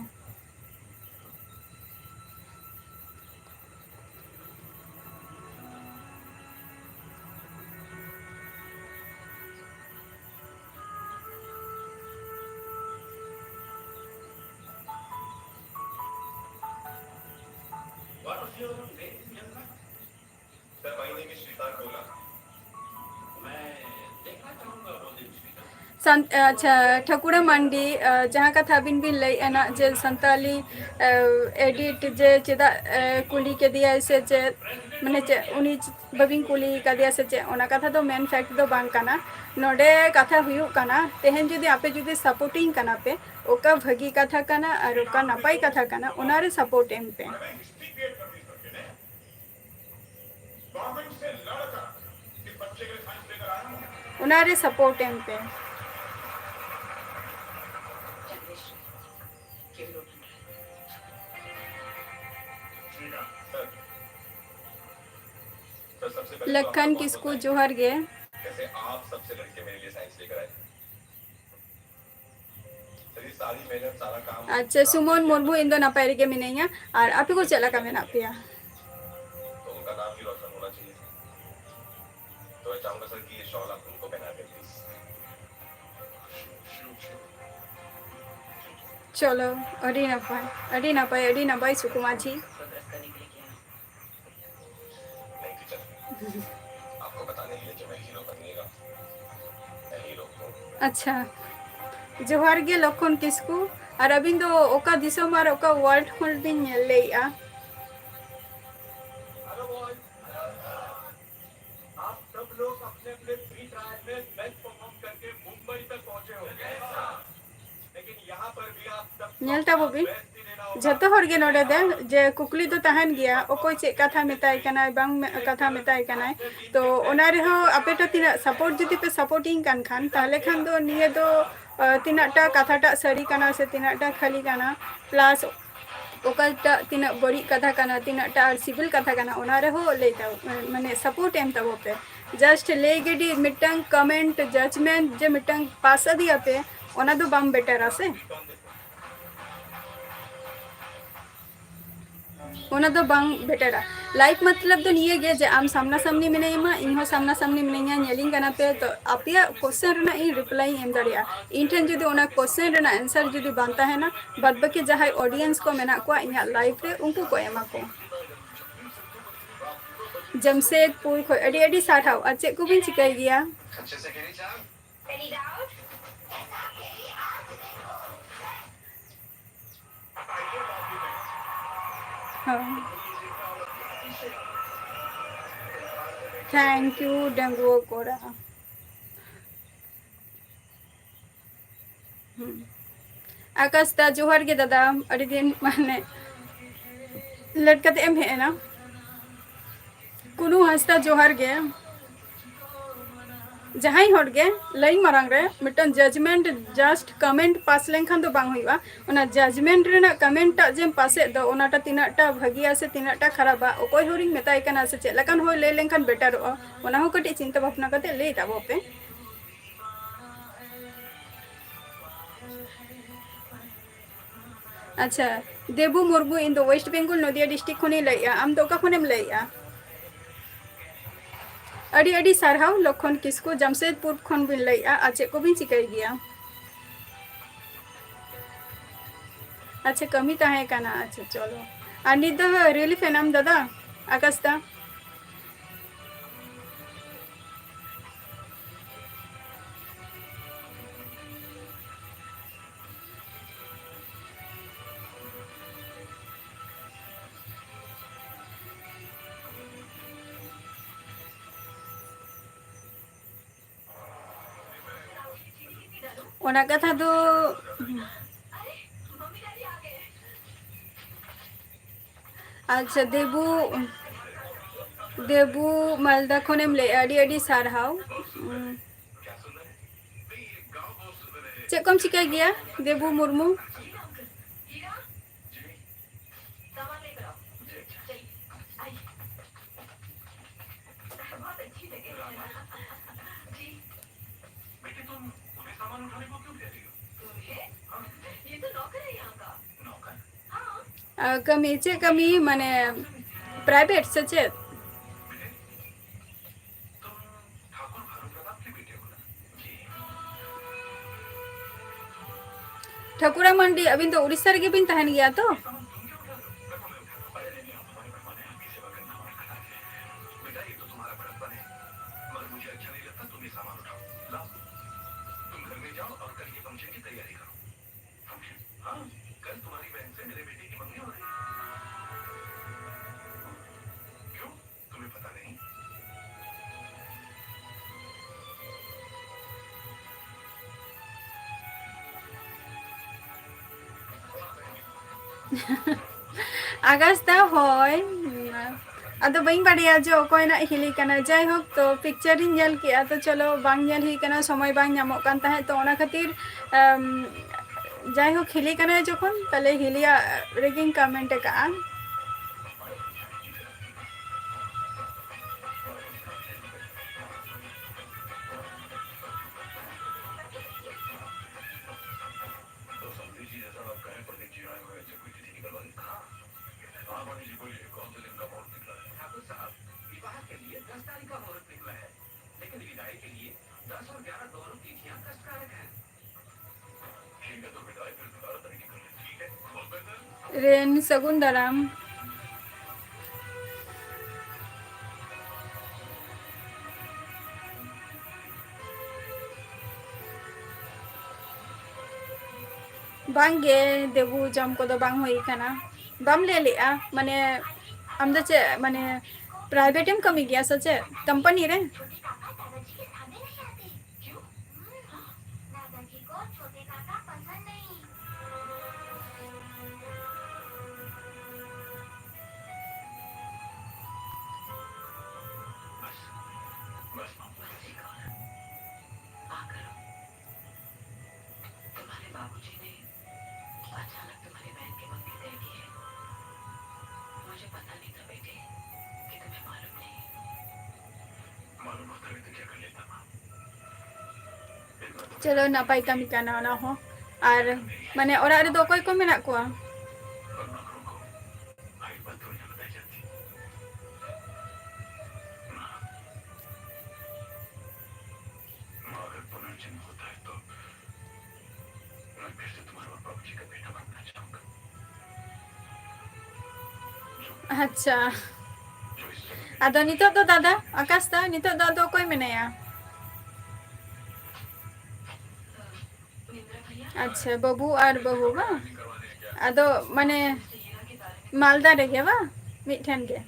ᱟᱪᱪᱷᱟ, ᱴᱷᱟᱹᱠᱩᱨᱟ ᱢᱟᱱᱰᱤ, ᱡᱟᱦᱟᱸ ᱠᱟᱛᱷᱟ ᱟᱹᱵᱤᱱ ᱵᱤᱱ ᱞᱟᱹᱭᱮᱫᱼᱟ ᱱᱟᱜ, ᱡᱮ ᱥᱟᱱᱛᱟᱞᱤ edit ᱡᱮ ᱪᱮᱫᱟᱜ ᱠᱩᱞᱤ ᱠᱮᱫᱮᱭᱟᱭ ᱥᱮ ᱪᱮᱫ, ᱢᱟᱱᱮ ᱪᱮᱫ ᱩᱱᱤ ᱵᱟᱹᱵᱤᱱ ᱠᱩᱞᱤ ᱠᱟᱫᱮᱭᱟ ᱥᱮ ᱪᱮᱫ, ᱚᱱᱟ ᱠᱟᱛᱷᱟ ᱫᱚ main fact ᱫᱚ ᱵᱟᱝ ᱠᱟᱱᱟ᱾ ᱱᱚᱰᱮ ᱠᱟᱛᱷᱟ ᱦᱩᱭᱩᱜ ᱠᱟᱱᱟ, ᱛᱮᱦᱮᱧ ᱡᱩᱫᱤ ᱟᱯᱮ ᱡᱩᱫᱤ supporting ᱠᱟᱱᱟ ᱯᱮ, ᱚᱠᱟ ᱵᱷᱟᱹᱜᱤ ᱠᱟᱛᱷᱟ ᱠᱟᱱᱟ ᱟᱨ ᱚᱠᱟ ᱱᱟᱯᱟᱭ ᱠᱟᱛᱷᱟ ᱠᱟᱱᱟ, ᱚᱱᱟᱨᱮ support ᱮᱢ ᱯᱮ᱾ ᱚᱱᱟᱨᱮ support ᱮᱢ ᱯᱮ᱾ ᱞᱟᱠᱷᱟᱱ ᱠᱤᱥᱠᱩ, ᱡᱚᱦᱟᱨ ᱜᱮ᱾ ᱟᱪᱪᱷᱟ, ᱥᱩᱢᱚᱱ ᱢᱩᱨᱢᱩ, ᱤᱧ ᱫᱚ ᱱᱟᱯᱟᱭ ᱨᱮᱜᱮ ᱢᱤᱱᱟᱹᱧᱟ, ᱟᱨ ᱟᱯᱮ ᱠᱚ ᱪᱮᱫ ᱞᱮᱠᱟ ᱢᱮᱱᱟᱜ ᱯᱮᱭᱟ? ᱪᱚᱞᱚ, ᱟᱹᱰᱤ ᱱᱟᱯᱟᱭ, ᱟᱹᱰᱤ ᱱᱟᱯᱟᱭ, ᱟᱹᱰᱤ ᱱᱟᱯᱟᱭ, ᱥᱩᱠᱩ ᱢᱟᱹᱡᱷᱤ᱾ ᱟᱪᱪᱷᱟ, ᱡᱚᱦᱟᱨ ᱜᱮ ᱞᱚᱠᱷᱚᱱ ᱠᱤᱥᱠᱩ᱾ ᱟᱨ ᱟᱹᱵᱤᱱ ᱫᱚ ᱚᱠᱟ ᱫᱤᱥᱚᱢ ᱟᱨ ᱚᱠᱟ world ᱠᱷᱚᱱ ᱵᱤᱱ ᱧᱮᱞ ᱞᱟᱹᱭᱮᱜᱼᱟ? ᱧᱮᱞ ᱛᱟᱵᱚ ᱵᱤᱱ, ᱡᱷᱚᱛᱚ ᱦᱚᱲ ᱜᱮ ᱱᱚᱰᱮ ᱫᱚ ᱡᱮ ᱠᱩᱠᱞᱤ ᱫᱚ ᱛᱟᱦᱮᱱ ᱜᱮᱭᱟ, ᱚᱠᱚᱭ ᱪᱮᱫ ᱠᱟᱛᱷᱟ ᱢᱮᱛᱟᱭ ᱠᱟᱱᱟᱭ, ᱵᱟᱝ ᱢᱮ-, ᱠᱟᱛᱷᱟ ᱢᱮᱛᱟᱭ ᱠᱟᱱᱟᱭ᱾ ᱛᱚ ᱚᱱᱟ ᱨᱮᱦᱚᱸ ᱟᱯᱮ ᱫᱚ ᱛᱤᱱᱟᱹᱜ support ᱡᱩᱫᱤ ᱯᱮ supporting ᱠᱟᱱ ᱠᱷᱟᱱ, ᱛᱟᱦᱚᱞᱮ ᱠᱷᱟᱱ ᱫᱚ ᱱᱤᱭᱟᱹ ᱫᱚ, ᱟᱸ, ᱛᱤᱱᱟᱹᱜ ᱴᱟ ᱠᱟᱛᱷᱟ ᱴᱟᱜ ᱥᱟᱹᱨᱤ ᱠᱟᱱᱟ ᱥᱮ ᱛᱤᱱᱟᱹᱜ ᱴᱟ ᱠᱷᱟᱹᱞᱤ ᱠᱟᱱᱟ, plus ᱚᱠᱟᱴᱟᱜ ᱛᱤᱱᱟᱹᱜ ᱵᱟᱹᱲᱤᱡ ᱠᱟᱛᱷᱟ ᱠᱟᱱᱟ, ᱛᱤᱱᱟᱹᱜ ᱴᱟ ᱟᱨ ᱥᱤᱵᱤᱞ ᱠᱟᱛᱷᱟ ᱠᱟᱱᱟ, ᱚᱱᱟ ᱨᱮᱦᱚᱸ ᱞᱟᱹᱭ ᱛᱟᱵᱚ, ᱢᱟᱱᱮ support ᱮᱢ ᱛᱟᱵᱚ ᱯᱮ᱾ Just ᱞᱟᱹᱭ ᱜᱤᱰᱤ, ᱢᱤᱫᱴᱟᱝ comment, judgement ᱡᱮ ᱢᱤᱫᱴᱟᱝ pass ᱟᱫᱮᱭᱟᱯᱮ, ᱚᱱᱟ ᱫᱚ ᱵᱟᱝ betterᱟ ᱥᱮ? ᱚᱱᱟ ᱫᱚ ᱵᱟᱝ betterᱟ᱾ Live ᱢᱚᱛᱞᱚᱵ ᱫᱚ ᱱᱤᱭᱟᱹ ᱜᱮ ᱡᱮ ᱟᱢ ᱥᱟᱢᱱᱟ ᱥᱟᱢᱱᱤ ᱢᱮᱱᱟᱭᱟᱢᱟ, ᱤᱧ ᱦᱚᱸ ᱥᱟᱢᱱᱟ ᱥᱟᱢᱱᱤ ᱢᱤᱱᱟᱹᱧᱟ, ᱧᱮᱞᱤᱧ ᱠᱟᱱᱟ ᱯᱮ, ᱛᱚ ᱟᱯᱮᱭᱟᱜ question ᱨᱮᱱᱟᱜ ᱤᱧ reply ᱤᱧ ᱮᱢ ᱫᱟᱲᱮᱭᱟᱜᱼᱟ᱾ ᱤᱧ ᱴᱷᱮᱱ ᱡᱩᱫᱤ ᱚᱱᱟ question ᱨᱮᱱᱟᱜ answer ᱡᱩᱫᱤ ᱵᱟᱝ ᱛᱟᱦᱮᱱᱟ, ᱵᱟᱫ ᱵᱟᱹᱠᱤ ᱡᱟᱦᱟᱸᱭ audience ᱠᱚ ᱢᱮᱱᱟᱜ ᱠᱚᱣᱟ ᱤᱧᱟᱹᱜ live ᱨᱮ, ᱩᱱᱠᱩ ᱠᱚ ᱮᱢᱟ ᱠᱚ᱾ ᱡᱟᱢᱥᱮᱫᱽᱯᱩᱨ ᱠᱷᱚᱱ ᱟᱹᱰᱤ ᱟᱹᱰᱤ ᱥᱟᱨᱦᱟᱣ᱾ ᱟᱨ ᱪᱮᱫ ᱠᱚᱵᱤᱱ ᱪᱤᱠᱟᱹᱭ ᱜᱮᱭᱟ? ᱛᱷᱮᱝᱠ ᱭᱩ ᱰᱟᱺᱜᱩᱣᱟᱹ ᱠᱚᱲᱟ᱾ ᱦᱩᱸ᱾ ᱟᱠᱟᱥ ᱫᱟ, ᱡᱚᱦᱟᱨ ᱜᱮ ᱫᱟᱫᱟ, ᱟᱹᱰᱤ ᱫᱤᱱ ᱢᱟᱱᱮ ᱞᱮᱴ ᱠᱟᱛᱮ ᱮᱢ ᱦᱮᱡ ᱮᱱᱟ᱾ ᱠᱩᱱᱩ ᱦᱟᱸᱥᱫᱟ, ᱡᱚᱦᱟᱨ ᱜᱮ᱾ ᱡᱟᱦᱟᱸᱭ ᱦᱚᱲ ᱜᱮ ᱞᱟᱹᱭ ᱢᱟᱲᱟᱝ ᱨᱮ ᱢᱤᱫᱴᱟᱝ ᱡᱟᱡᱽᱢᱮᱱᱴ, ᱡᱟᱥᱴ ᱠᱚᱢᱮᱱᱴ ᱯᱟᱥ ᱞᱮᱱᱠᱷᱟᱱ ᱫᱚ ᱵᱟᱝ ᱦᱩᱭᱩᱜᱼᱟ᱾ ᱚᱱᱟ ᱡᱟᱡᱽᱢᱮᱱᱴ ᱨᱮᱱᱟᱜ ᱠᱚᱢᱮᱱᱴ ᱴᱟᱜ ᱡᱮᱢ ᱯᱟᱥᱮᱫ ᱫᱚ, ᱚᱱᱟᱴᱟ ᱛᱤᱱᱟᱹᱜ ᱴᱟ ᱵᱷᱟᱹᱜᱤᱭᱟ ᱥᱮ ᱛᱤᱱᱟᱹᱜ ᱴᱟ ᱠᱷᱟᱨᱟᱯᱟ, ᱚᱠᱚᱭ ᱦᱚᱲᱤᱧ ᱢᱮᱛᱟᱭ ᱠᱟᱱᱟ ᱥᱮ ᱪᱮᱫ ᱞᱮᱠᱟᱱ ᱦᱚᱲ ᱞᱟᱹᱭ ᱞᱮᱱᱠᱷᱟᱱ ᱵᱮᱴᱟᱨᱚᱜᱼᱟ, ᱚᱱᱟ ᱦᱚᱸ ᱠᱟᱹᱴᱤᱡ ᱪᱤᱱᱛᱟᱹ ᱵᱷᱟᱵᱽᱱᱟ ᱠᱟᱛᱮ ᱞᱟᱹᱭ ᱛᱟᱵᱚ ᱯᱮ᱾ ᱟᱪᱪᱷᱟ, ᱫᱮᱵᱩ ᱢᱩᱨᱢᱩ, ᱤᱧ ᱫᱚ ᱳᱭᱮᱥᱴ ᱵᱮᱝᱜᱚᱞ, ᱱᱚᱫᱤᱭᱟ ᱰᱤᱥᱴᱨᱤᱠᱴ ᱠᱷᱚᱱᱤᱧ ᱞᱟᱹᱭᱮᱜᱼᱟ᱾ ᱟᱢ ᱫᱚ ᱚᱠᱟ ᱠᱷᱚᱱᱮᱢ ᱞᱟᱹᱭᱮᱜᱼᱟ? ᱟᱹᱰᱤ ᱟᱹᱰᱤ ᱥᱟᱨᱦᱟᱣ ᱞᱚᱠᱷᱚᱱ ᱠᱤᱥᱠᱩ, ᱡᱟᱢᱥᱮᱫᱽᱯᱩᱨ ᱠᱷᱚᱱ ᱵᱤᱱ ᱞᱟᱹᱭᱮᱜᱼᱟ᱾ ᱟᱨ ᱪᱮᱫ ᱠᱚᱵᱤᱱ ᱪᱤᱠᱟᱹᱭ ᱜᱮᱭᱟ? ᱟᱪᱪᱷᱟ, ᱠᱟᱹᱢᱤ ᱛᱟᱦᱮᱸ ᱠᱟᱱᱟ᱾ ᱟᱪᱪᱷᱟ, ᱪᱚᱞᱚ᱾ ᱟᱨ ᱱᱤᱛ ᱫᱚ ᱨᱤᱞᱤᱯᱷ ᱮᱱᱟᱢ ᱫᱟᱫᱟ, ᱟᱠᱟᱥ ᱫᱟ? ᱚᱱᱟ ᱠᱟᱛᱷᱟ ᱫᱚ, ᱟᱪᱪᱷᱟ, ᱫᱮᱵᱩ, ᱫᱮᱵᱩ ᱢᱟᱞᱫᱟ ᱠᱷᱚᱱᱮᱢ ᱞᱟᱹᱭᱮᱜᱼᱟ, ᱟᱹᱰᱤ ᱟᱹᱰᱤ ᱥᱟᱨᱦᱟᱣ᱾ ᱩᱸ, ᱪᱮᱫ ᱠᱚᱢ ᱪᱤᱠᱟᱹᱭ ᱜᱮᱭᱟ, ᱫᱮᱵᱩ ᱢᱩᱨᱢᱩ? ᱟᱨ ᱠᱟᱹᱢᱤ, ᱪᱮᱫ ᱠᱟᱹᱢᱤ? ᱢᱟᱱᱮ, ᱯᱨᱟᱭᱵᱷᱮᱴ ᱥᱮ ᱪᱮᱫ? ᱴᱷᱟᱹᱠᱩᱨᱟ ᱢᱟᱱᱰᱤ, ᱟᱹᱵᱤᱱ ᱫᱚ ᱩᱲᱤᱥᱥᱟ ᱨᱮᱜᱮ ᱵᱤᱱ ᱛᱟᱦᱮᱱ ᱜᱮᱭᱟ ᱛᱚ? ᱟᱜᱟᱥᱛᱟ, ᱦᱳᱭ᱾ ᱟᱫᱚ ᱵᱟᱹᱧ ᱵᱟᱰᱟᱭᱟ ᱡᱮ ᱚᱠᱚᱭ ᱱᱟᱜ ᱦᱤᱞᱤ ᱠᱟᱱᱟ᱾ ᱡᱟᱭᱦᱳᱠ, ᱛᱚ picture ᱤᱧ ᱧᱮᱞ ᱠᱮᱜᱼᱟ, ᱛᱚ ᱪᱚᱞᱚ, ᱵᱟᱝ ᱧᱮᱞ ᱦᱩᱭ ᱠᱟᱱᱟ, ᱥᱚᱢᱚᱭ ᱵᱟᱝ ᱧᱟᱢᱚᱜ ᱠᱟᱱ ᱛᱟᱦᱮᱸᱫ, ᱛᱚ ᱚᱱᱟ ᱠᱷᱟᱹᱛᱤᱨ, ᱟᱢ, ᱡᱟᱭᱦᱳᱠ, ᱦᱤᱞᱤ ᱠᱟᱱᱟᱭ ᱡᱚᱠᱷᱚᱱ, ᱛᱟᱦᱞᱮ ᱦᱤᱞᱤᱭᱟᱜ ᱨᱮᱜᱮᱧ comment ᱟᱠᱟᱜᱼᱟ᱾ ᱨᱮᱱ ᱥᱟᱹᱜᱩᱱ ᱫᱟᱨᱟᱢ᱾ ᱵᱟᱝᱜᱮ ᱫᱮᱵᱩ, ᱡᱚᱢ ᱠᱚᱫᱚ ᱵᱟᱝ ᱦᱩᱭ ᱠᱟᱱᱟ᱾ ᱵᱟᱢ ᱞᱟᱹᱭ ᱞᱮᱜᱼᱟ, ᱢᱟᱱᱮ ᱟᱢ ᱫᱚ ᱪᱮᱫ, ᱢᱟᱱᱮ private ᱮᱢ ᱠᱟᱹᱢᱤ ᱜᱮᱭᱟ ᱥᱮ ᱪᱮᱫ company ᱨᱮ? ᱪᱚᱞᱚ, ᱱᱟᱯᱟᱭ ᱠᱟᱹᱢᱤ ᱠᱟᱱᱟ ᱚᱱᱟ ᱦᱚᱸ᱾ ᱟᱨ ᱢᱟᱱᱮ ᱚᱲᱟᱜ ᱨᱮᱫᱚ ᱚᱠᱚᱭ ᱠᱚ ᱢᱮᱱᱟᱜ ᱠᱚᱣᱟ? ᱟᱪᱪᱷᱟ, ᱟᱫᱚ ᱱᱤᱛᱚᱜ ᱫᱚ ᱫᱟᱫᱟ ᱟᱠᱟᱥ ᱫᱟ, ᱱᱤᱛᱚᱜ ᱫᱚ ᱟᱫᱚ ᱚᱠᱚᱭ ᱢᱮᱱᱟᱭᱟ? ᱟᱪᱪᱷᱟ, ᱵᱟᱹᱵᱩ ᱟᱨ ᱵᱟᱹᱦᱩ ᱵᱟᱝ? ᱟᱫᱚ ᱢᱟᱱᱮ ᱢᱟᱞᱫᱟ ᱨᱮᱜᱮ ᱵᱟᱝ? ᱢᱤᱫᱴᱷᱮᱱ ᱜᱮ?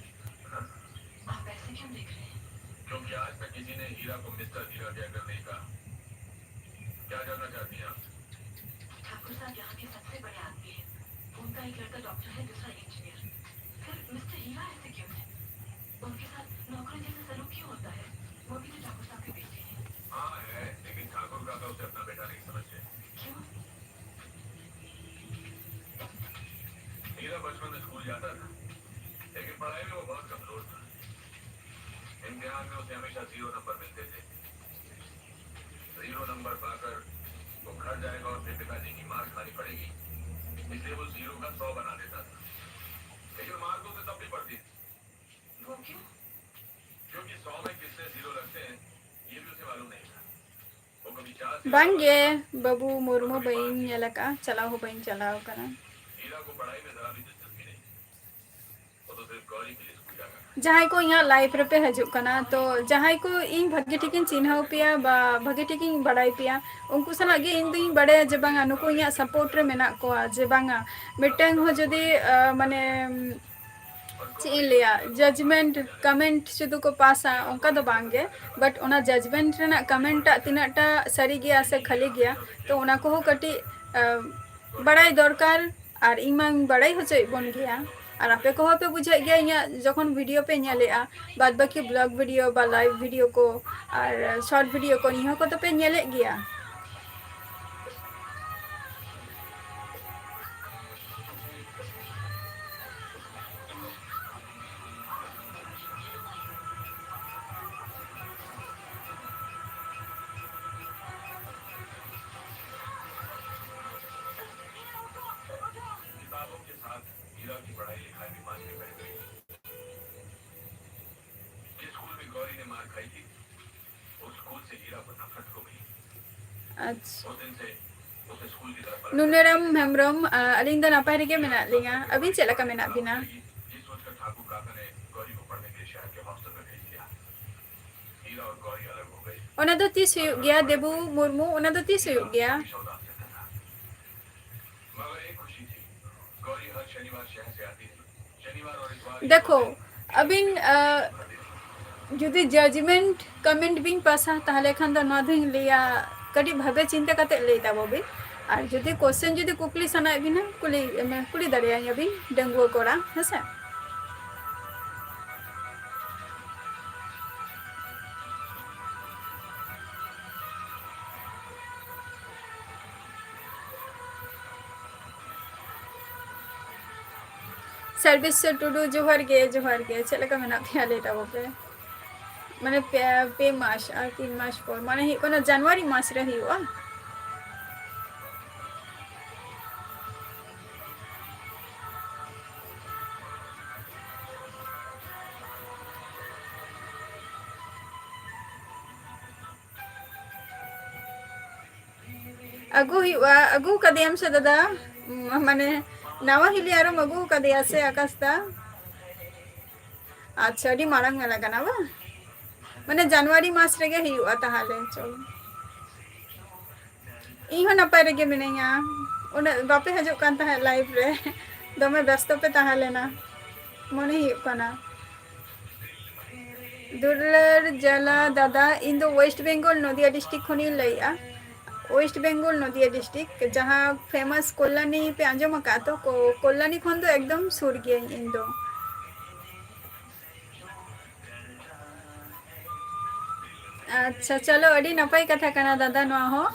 उनका एक लड़का डॉक्टर है, दूसरा इंजीनियर। फिर मिस्टर हीरा ऐसे क्यों है? उनके साथ नौकरों जैसे सलूक क्यों होता है? वो भी तो ठाकुर साहब के बेटे हैं। हाँ है, लेकिन ठाकुर काका उसे अपना बेटा नहीं समझते। क्यों? हीरा बचपन में स्कूल जाता था, लेकिन पढ़ाई में वो बहुत कमजोर था। इम्तिहान में उसे हमेशा जीरो नंबर मिलते थे। जीरो नंबर पाकर वो घर जाएगा और फिर पिताजी की मार खानी पड़ेगी, इसलिए वो जीरो का सौ बना देता था। लेकिन मार तो उसे तब भी पड़ती थी। वो क्यों? क्योंकि सौ में कितने जीरो लगते हैं, ये भी उसे मालूम नहीं था। वो कभी चार से बांगे बाबू मुर्मू बइन यलका चलाओ हो बइन चलाओ कना। हीरा को पढ़ाई में जरा भी दिलचस्पी नहीं थी। वो तो सिर्फ गौरी के लिए स्कूल जाता था। जहां को यहाँ लाइव ᱨᱮᱯᱮ ᱦᱤᱡᱩᱜ ᱠᱟᱱᱟ, ᱛᱚ ᱡᱟᱦᱟᱸᱭ ᱠᱚ ᱤᱧ ᱵᱷᱟᱜᱮ ᱴᱷᱤᱠᱤᱧ ᱪᱤᱱᱦᱟᱹᱣ ᱯᱮᱭᱟ ᱵᱟ ᱵᱷᱟᱜᱮ ᱴᱷᱤᱠᱤᱧ ᱵᱟᱲᱟᱭ ᱯᱮᱭᱟ, ᱩᱱᱠᱩ ᱥᱟᱞᱟᱜ ᱜᱮ ᱤᱧ ᱫᱚᱧ ᱵᱟᱲᱟᱭᱟ ᱡᱮ ᱵᱟᱝᱟ ᱱᱩᱠᱩ ᱤᱧᱟᱹᱜ ᱥᱟᱯᱳᱨᱴ ᱨᱮ ᱢᱮᱱᱟᱜ ᱠᱚᱣᱟ, ᱡᱮ ᱵᱟᱝᱟ ᱢᱤᱫᱴᱟᱝ ᱦᱚᱸ ᱡᱩᱫᱤ ᱟᱸ, ᱢᱟᱱᱮ ᱪᱮᱫ ᱤᱧ ᱞᱟᱹᱭᱟ, ᱡᱟᱡᱽᱢᱮᱱᱴ ᱠᱚᱢᱮᱱᱴ ᱥᱩᱫᱷᱩ ᱠᱚ ᱯᱟᱥᱟ ᱚᱱᱠᱟ ᱫᱚ ᱵᱟᱝ ᱜᱮ, ᱵᱟᱴ ᱚᱱᱟ ᱡᱟᱡᱽᱢᱮᱱᱴ ᱨᱮᱱᱟᱜ ᱠᱚᱢᱮᱱᱴ ᱴᱟᱜ ᱛᱤᱱᱟᱹᱜ ᱴᱟ ᱥᱟᱹᱨᱤ ᱜᱮᱭᱟ ᱥᱮ ᱠᱷᱟᱹᱞᱤ ᱜᱮᱭᱟ, ᱛᱚ ᱚᱱᱟ ᱠᱚᱦᱚᱸ ᱠᱟᱹᱴᱤᱡ ᱟᱸ, ᱵᱟᱲᱟᱭ ᱫᱚᱨᱠᱟᱨ᱾ ᱟᱨ ᱤᱧ ᱢᱟᱧ ᱵᱟᱲᱟᱭ ᱦᱚᱪᱚᱭᱮᱫ ᱵᱚᱱ ᱜᱮᱭᱟ, ᱟᱨ ᱟᱯᱮ ᱠᱚᱦᱚᱸ ᱯᱮ ᱵᱩᱡᱷᱟᱹᱣᱮᱫ ᱜᱮᱭᱟ ᱤᱧᱟᱹᱜ ᱡᱚᱠᱷᱚᱱ ᱵᱷᱤᱰᱤᱭᱳ ᱯᱮ ᱧᱮᱞᱮᱫᱼᱟ, ᱵᱟᱫ ᱵᱟᱹᱠᱤ ᱵᱞᱚᱜ ᱵᱷᱤᱰᱤᱭᱳ ᱵᱟ ᱞᱟᱭᱤᱵᱷ ᱵᱷᱤᱰᱤᱭᱳ ᱠᱚ ᱟᱨ ᱥᱚᱨᱴ ᱵᱷᱤᱰᱤᱭᱳ ᱠᱚ ᱱᱤᱭᱟᱹ ᱠᱚᱫᱚ ᱯᱮ ᱧᱮᱞᱮᱫ ᱜᱮᱭᱟ᱾ किताबों के साथ हीरा की पढ़ाई लिखाई भी मायने रख गई। जिस स्कूल में गौरी ने मार खाई थी, उस स्कूल से हीरा को नफरत हो गई। ᱟᱪᱪᱷᱟ᱾ उस दिन से उसे स्कूल की तरफ ᱱᱩᱱᱟᱹᱨᱟᱢ ᱦᱮᱢᱵᱨᱚᱢ, ᱟ, ᱟᱹᱞᱤᱧ ᱫᱚ ᱱᱟᱯᱟᱭ ᱨᱮᱜᱮ ᱢᱮᱱᱟᱜ ᱞᱤᱧᱟ᱾ ᱟᱹᱵᱤᱱ ᱪᱮᱫ ᱞᱮᱠᱟ ᱢᱮᱱᱟᱜ ᱵᱤᱱᱟ? ये सोचकर ठाकुर काका ने गौरी को पढ़ने के लिए शहर के हॉस्टल में भेज दिया। हीरा और गौरी अलग हो गए। ᱚᱱᱟ ᱫᱚ ᱛᱤᱥ ᱦᱩᱭᱩᱜ ᱜᱮᱭᱟ, ᱫᱮᱵᱩ ᱢᱩᱨᱢᱩ? ᱚᱱᱟ ᱫᱚ ᱛᱤᱥ ᱦᱩᱭᱩᱜ ᱜᱮᱭᱟ? हमेशा उदास रहता था। मगर एक खुशी थी, गौरी हर शनिवार शहर से आती थी। शनिवार और इतवार ᱫᱮᱠᱷᱳ, ᱟᱹᱵᱤᱱ, ᱟ, ᱡᱩᱫᱤ ᱡᱟᱡᱽᱢᱮᱱᱴ ᱠᱚᱢᱮᱱᱴ ᱵᱤᱱ ᱯᱟᱥᱟ, ᱛᱟᱦᱚᱞᱮ ᱠᱷᱟᱱ ᱫᱚ ᱱᱚᱣᱟ ᱫᱚᱧ ᱞᱟᱹᱭᱟ, ᱠᱟᱹᱴᱤᱡ ᱵᱷᱟᱵᱮ ᱪᱤᱱᱛᱟᱹ ᱠᱟᱛᱮ ᱞᱟᱹᱭ ᱛᱟᱵᱚ ᱵᱤᱱ᱾ ᱟᱨ ᱡᱩᱫᱤ question, ᱡᱩᱫᱤ ᱠᱩᱠᱞᱤ ᱥᱟᱱᱟᱭᱮᱫ ᱵᱤᱱᱟ, ᱠᱩᱞᱤ, ᱢᱟᱱᱮ, ᱠᱩᱞᱤ ᱫᱟᱲᱮᱭᱟᱹᱧᱟᱹ ᱵᱤᱱ, ᱰᱟᱺᱜᱩᱣᱟᱹ ᱠᱚᱲᱟ, ᱦᱮᱸ ᱥᱮ᱾ ᱥᱟᱨᱵᱮᱥᱥᱚᱨ ᱴᱩᱰᱩ, ᱡᱚᱦᱟᱨ ᱜᱮ, ᱡᱚᱦᱟᱨ ᱜᱮ᱾ ᱪᱮᱫ ᱞᱮᱠᱟ ᱢᱮᱱᱟᱜ ᱯᱮᱭᱟ, ᱞᱟᱹᱭ ᱛᱟᱵᱚ ᱯᱮ᱾ ᱢᱟᱱᱮ, ᱯᱮ, ᱯᱮ ᱢᱟᱥ ᱟᱨ ᱛᱤᱱ ᱢᱟᱥ ᱯᱚᱨ, ᱢᱟᱱᱮ, ᱦᱩᱭᱩᱜ ᱠᱟᱱᱟ, ᱡᱟᱱᱩᱣᱟᱨᱤ ᱢᱟᱥ ᱨᱮ ᱦᱩᱭᱩᱜᱼᱟ᱾ ᱟᱹᱜᱩ ᱦᱩᱭᱩᱜᱼᱟ, ᱟᱹᱜᱩ ᱠᱟᱫᱮᱭᱟᱢ ᱥᱮ ᱫᱟᱫᱟ? ᱢ-, ᱢᱟᱱᱮ, ᱱᱟᱣᱟ ᱦᱤᱞᱤ ᱟᱨᱚᱢ ᱟᱹᱜᱩ ᱠᱟᱫᱮᱭᱟ ᱥᱮ, ᱟᱠᱟᱥ ᱫᱟ? ᱟᱪᱪᱷᱟ, ᱟᱹᱰᱤ ᱢᱟᱲᱟᱝ ᱢᱮᱞᱟ ᱠᱟᱱᱟ ᱵᱟᱝ? ᱢᱟᱱᱮ, ᱡᱟᱱᱩᱣᱟᱨᱤ ᱢᱟᱥ ᱨᱮᱜᱮ ᱦᱩᱭᱩᱜᱼᱟ ᱛᱟᱦᱚᱞᱮ, ᱪᱚᱞᱚ᱾ ᱤᱧ ᱦᱚᱸ ᱱᱟᱯᱟᱭ ᱨᱮᱜᱮ ᱢᱤᱱᱟᱹᱧᱟ᱾ ᱩᱱᱟᱹᱜ ᱵᱟᱯᱮ ᱦᱤᱡᱩᱜ ᱠᱟᱱ ᱛᱟᱦᱮᱸᱫ live ᱨᱮ, ᱫᱚᱢᱮ ᱵᱮᱥᱛᱚ ᱯᱮ ᱛᱟᱦᱮᱸ ᱞᱮᱱᱟ, ᱢᱚᱱᱮ ᱦᱩᱭᱩᱜ ᱠᱟᱱᱟ᱾ ᱫᱩᱞᱟᱹᱲ ᱡᱟᱞᱟ ᱫᱟᱫᱟ, ᱤᱧ ᱫᱚ West Bengal, ᱱᱚᱫᱤᱭᱟ district ᱠᱷᱚᱱᱤᱧ ᱞᱟᱹᱭᱮᱜᱼᱟ᱾ West Bengal, ᱱᱚᱫᱤᱭᱟ district, ᱡᱟᱦᱟᱸ famous ᱠᱚᱞᱞᱟᱱᱤ ᱯᱮ ᱟᱸᱡᱚᱢ ᱟᱠᱟᱫᱼᱟ ᱛᱚ? ᱠᱚ-, ᱠᱚᱞᱞᱟᱱᱤ ᱠᱷᱚᱱ ᱫᱚ ᱮᱠᱫᱚᱢ ᱥᱩᱨ ᱜᱤᱭᱟᱹᱧ ᱤᱧ ᱫᱚ᱾ ᱟᱪᱪᱷᱟ, ᱪᱚᱞᱚ, ᱟᱹᱰᱤ ᱱᱟᱯᱟᱭ ᱠᱟᱛᱷᱟ ᱠᱟᱱᱟ ᱫᱟᱫᱟ ᱱᱚᱣᱟ ᱦᱚᱸ᱾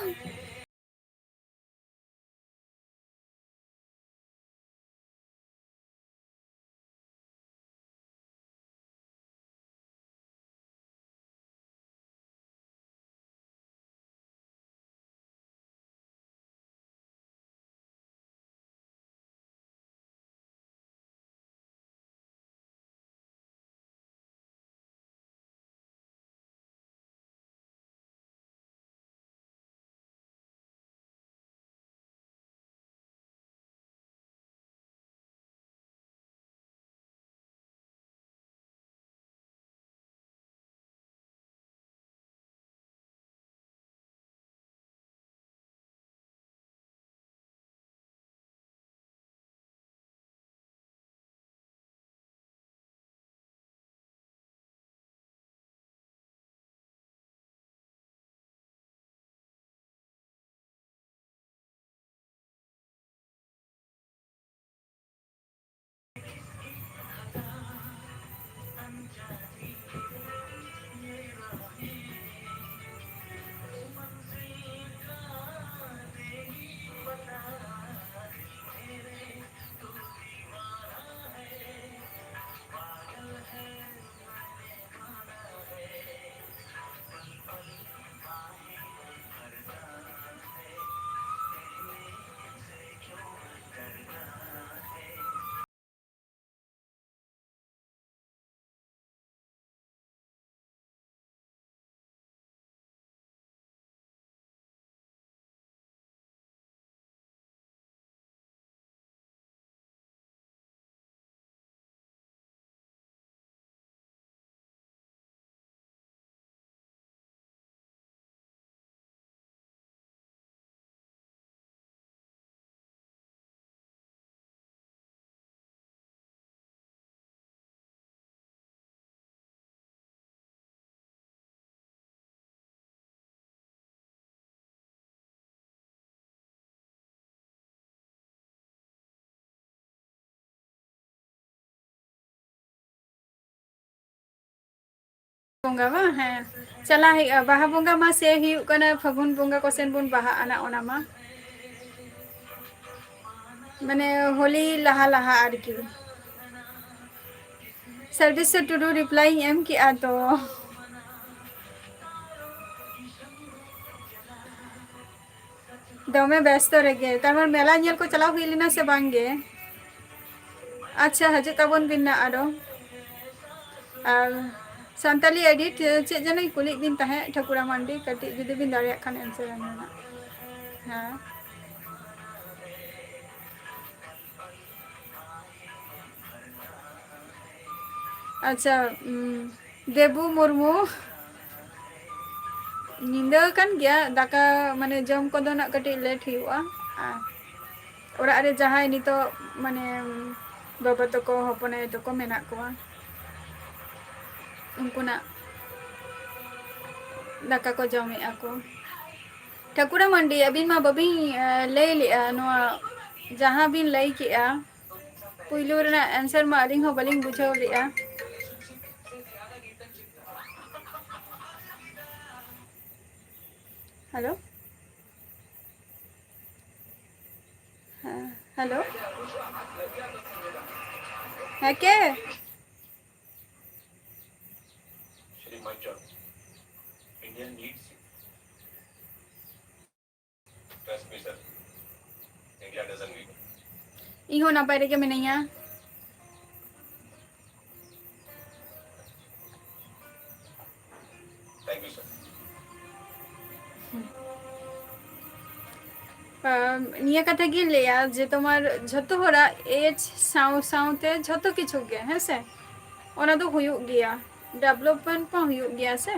ᱵᱚᱸᱜᱟ ᱵᱟᱝ? ᱦᱮᱸ, ᱪᱟᱞᱟᱜ ᱦᱩᱭᱩᱜᱼᱟ᱾ ᱵᱟᱦᱟ ᱵᱚᱸᱜᱟ ᱢᱟ ᱥᱮ ᱦᱩᱭᱩᱜ ᱠᱟᱱᱟ, ᱯᱷᱟᱹᱜᱩᱱ ᱵᱚᱸᱜᱟ ᱠᱚᱥᱮᱱ ᱵᱚᱱ ᱵᱟᱦᱟᱜ ᱟᱱᱟ, ᱚᱱᱟ ᱢᱟ᱾ ᱢᱟᱱᱮ ᱦᱳᱞᱤ ᱞᱟᱦᱟ ᱞᱟᱦᱟ ᱟᱨᱠᱤ᱾ ᱥᱟᱨᱵᱷᱤᱥ ᱴᱩᱰᱩ ᱨᱤᱯᱞᱟᱭᱤᱧ ᱮᱢ ᱠᱮᱜᱼᱟ ᱛᱚ᱾ ᱫᱚᱢᱮ ᱵᱮᱥᱛᱚ ᱨᱮᱜᱮ᱾ ᱛᱟᱨᱢᱟᱱ ᱢᱮᱞᱟ ᱧᱮᱞ ᱠᱚ ᱪᱟᱞᱟᱣ ᱦᱩᱭ ᱞᱮᱱᱟ ᱥᱮ ᱵᱟᱝ ᱜᱮ? ᱟᱪᱪᱷᱟ, ᱦᱤᱡᱩᱜ ᱛᱟᱵᱚᱱ ᱵᱤᱱ ᱱᱟ ᱟᱨᱚ᱾ ᱟᱨ ᱥᱟᱱᱛᱟᱞᱤ ᱮᱰᱤᱴ ᱪᱮᱫ ᱡᱮᱱᱚᱧ ᱠᱩᱞᱤᱭᱮᱫ ᱵᱤᱱ ᱛᱟᱦᱮᱸᱫ, ᱴᱷᱟᱹᱠᱩᱨᱟ ᱢᱟᱱᱰᱤ, ᱠᱟᱹᱴᱤᱡ ᱡᱩᱫᱤ ᱵᱤᱱ ᱫᱟᱲᱮᱭᱟᱜ ᱠᱷᱟᱱ ᱮᱱᱥᱟᱨ ᱮᱢ ᱨᱮᱱᱟᱜ᱾ ᱦᱮᱸ᱾ ᱟᱪᱪᱷᱟ, ᱩᱢ, ᱫᱮᱵᱩ ᱢᱩᱨᱢᱩ, ᱧᱤᱫᱟᱹ ᱟᱠᱟᱱ ᱜᱮᱭᱟ, ᱫᱟᱠᱟ ᱢᱟᱱᱮ ᱡᱚᱢ ᱠᱚᱫᱚ ᱱᱟᱜ ᱠᱟᱹᱴᱤᱡ ᱞᱮᱴ ᱦᱩᱭᱩᱜᱼᱟ᱾ ᱟᱨ ᱚᱲᱟᱜ ᱨᱮ ᱡᱟᱦᱟᱸᱭ ᱱᱤᱛᱚᱜ ᱢᱟᱱᱮ ᱵᱟᱵᱟ ᱛᱟᱠᱚ, ᱦᱚᱯᱚᱱ ᱟᱭᱳ ᱛᱟᱠᱚ ᱢᱮᱱᱟᱜ ᱠᱚᱣᱟ, ᱩᱱᱠᱩᱱᱟᱜ ᱫᱟᱠᱟ ᱠᱚ ᱡᱚᱢᱮᱫᱼᱟ ᱠᱚ᱾ ᱴᱷᱟᱹᱠᱩᱨᱟ ᱢᱟᱱᱰᱤ, ᱟᱹᱵᱤᱱ ᱢᱟ ᱵᱟᱹᱵᱤᱱ, ᱮ, ᱞᱟᱹᱭ ᱞᱮᱜᱼᱟ ᱱᱚᱣᱟ ᱡᱟᱦᱟᱸ ᱵᱤᱱ ᱞᱟᱹᱭ ᱠᱮᱜᱼᱟ ᱯᱩᱭᱞᱩ ᱨᱮᱱᱟᱜ ᱮᱱᱥᱟᱨ ᱢᱟ ᱟᱹᱞᱤᱧ ᱦᱚᱸ ᱵᱟᱹᱞᱤᱧ ᱵᱩᱡᱷᱟᱹᱣ ᱞᱮᱜᱼᱟ᱾ ᱦᱮᱞᱳ? ᱦᱮᱸ, ᱦᱮᱞᱳ? ᱦᱮᱸ, ᱠᱮ? Trust me, sir. India doesn't need it. ᱤᱧ ᱦᱚᱸ ᱱᱟᱯᱟᱭ ᱨᱮᱜᱮ ᱢᱤᱱᱟᱹᱧᱟ᱾ Thank you, sir. ᱟᱢ, ᱱᱤᱭᱟᱹ ᱠᱟᱛᱷᱟ ᱜᱤᱧ ᱞᱟᱹᱭᱟ ᱡᱮ ᱛᱳᱢᱟᱨ ᱡᱷᱚᱛᱚ ᱦᱚᱲᱟᱜ ᱮᱡᱽ ᱥᱟᱶ ᱥᱟᱶᱛᱮ ᱡᱷᱚᱛᱚ ᱠᱤᱪᱷᱩ ᱜᱮ, ᱦᱮᱸ ᱥᱮ, ᱚᱱᱟ ᱫᱚ ᱦᱩᱭᱩᱜ ᱜᱮᱭᱟ, ᱰᱮᱵᱷᱞᱚᱯᱢᱮᱱᱴ ᱢᱟ ᱦᱩᱭᱩᱜ ᱜᱮᱭᱟ ᱥᱮ᱾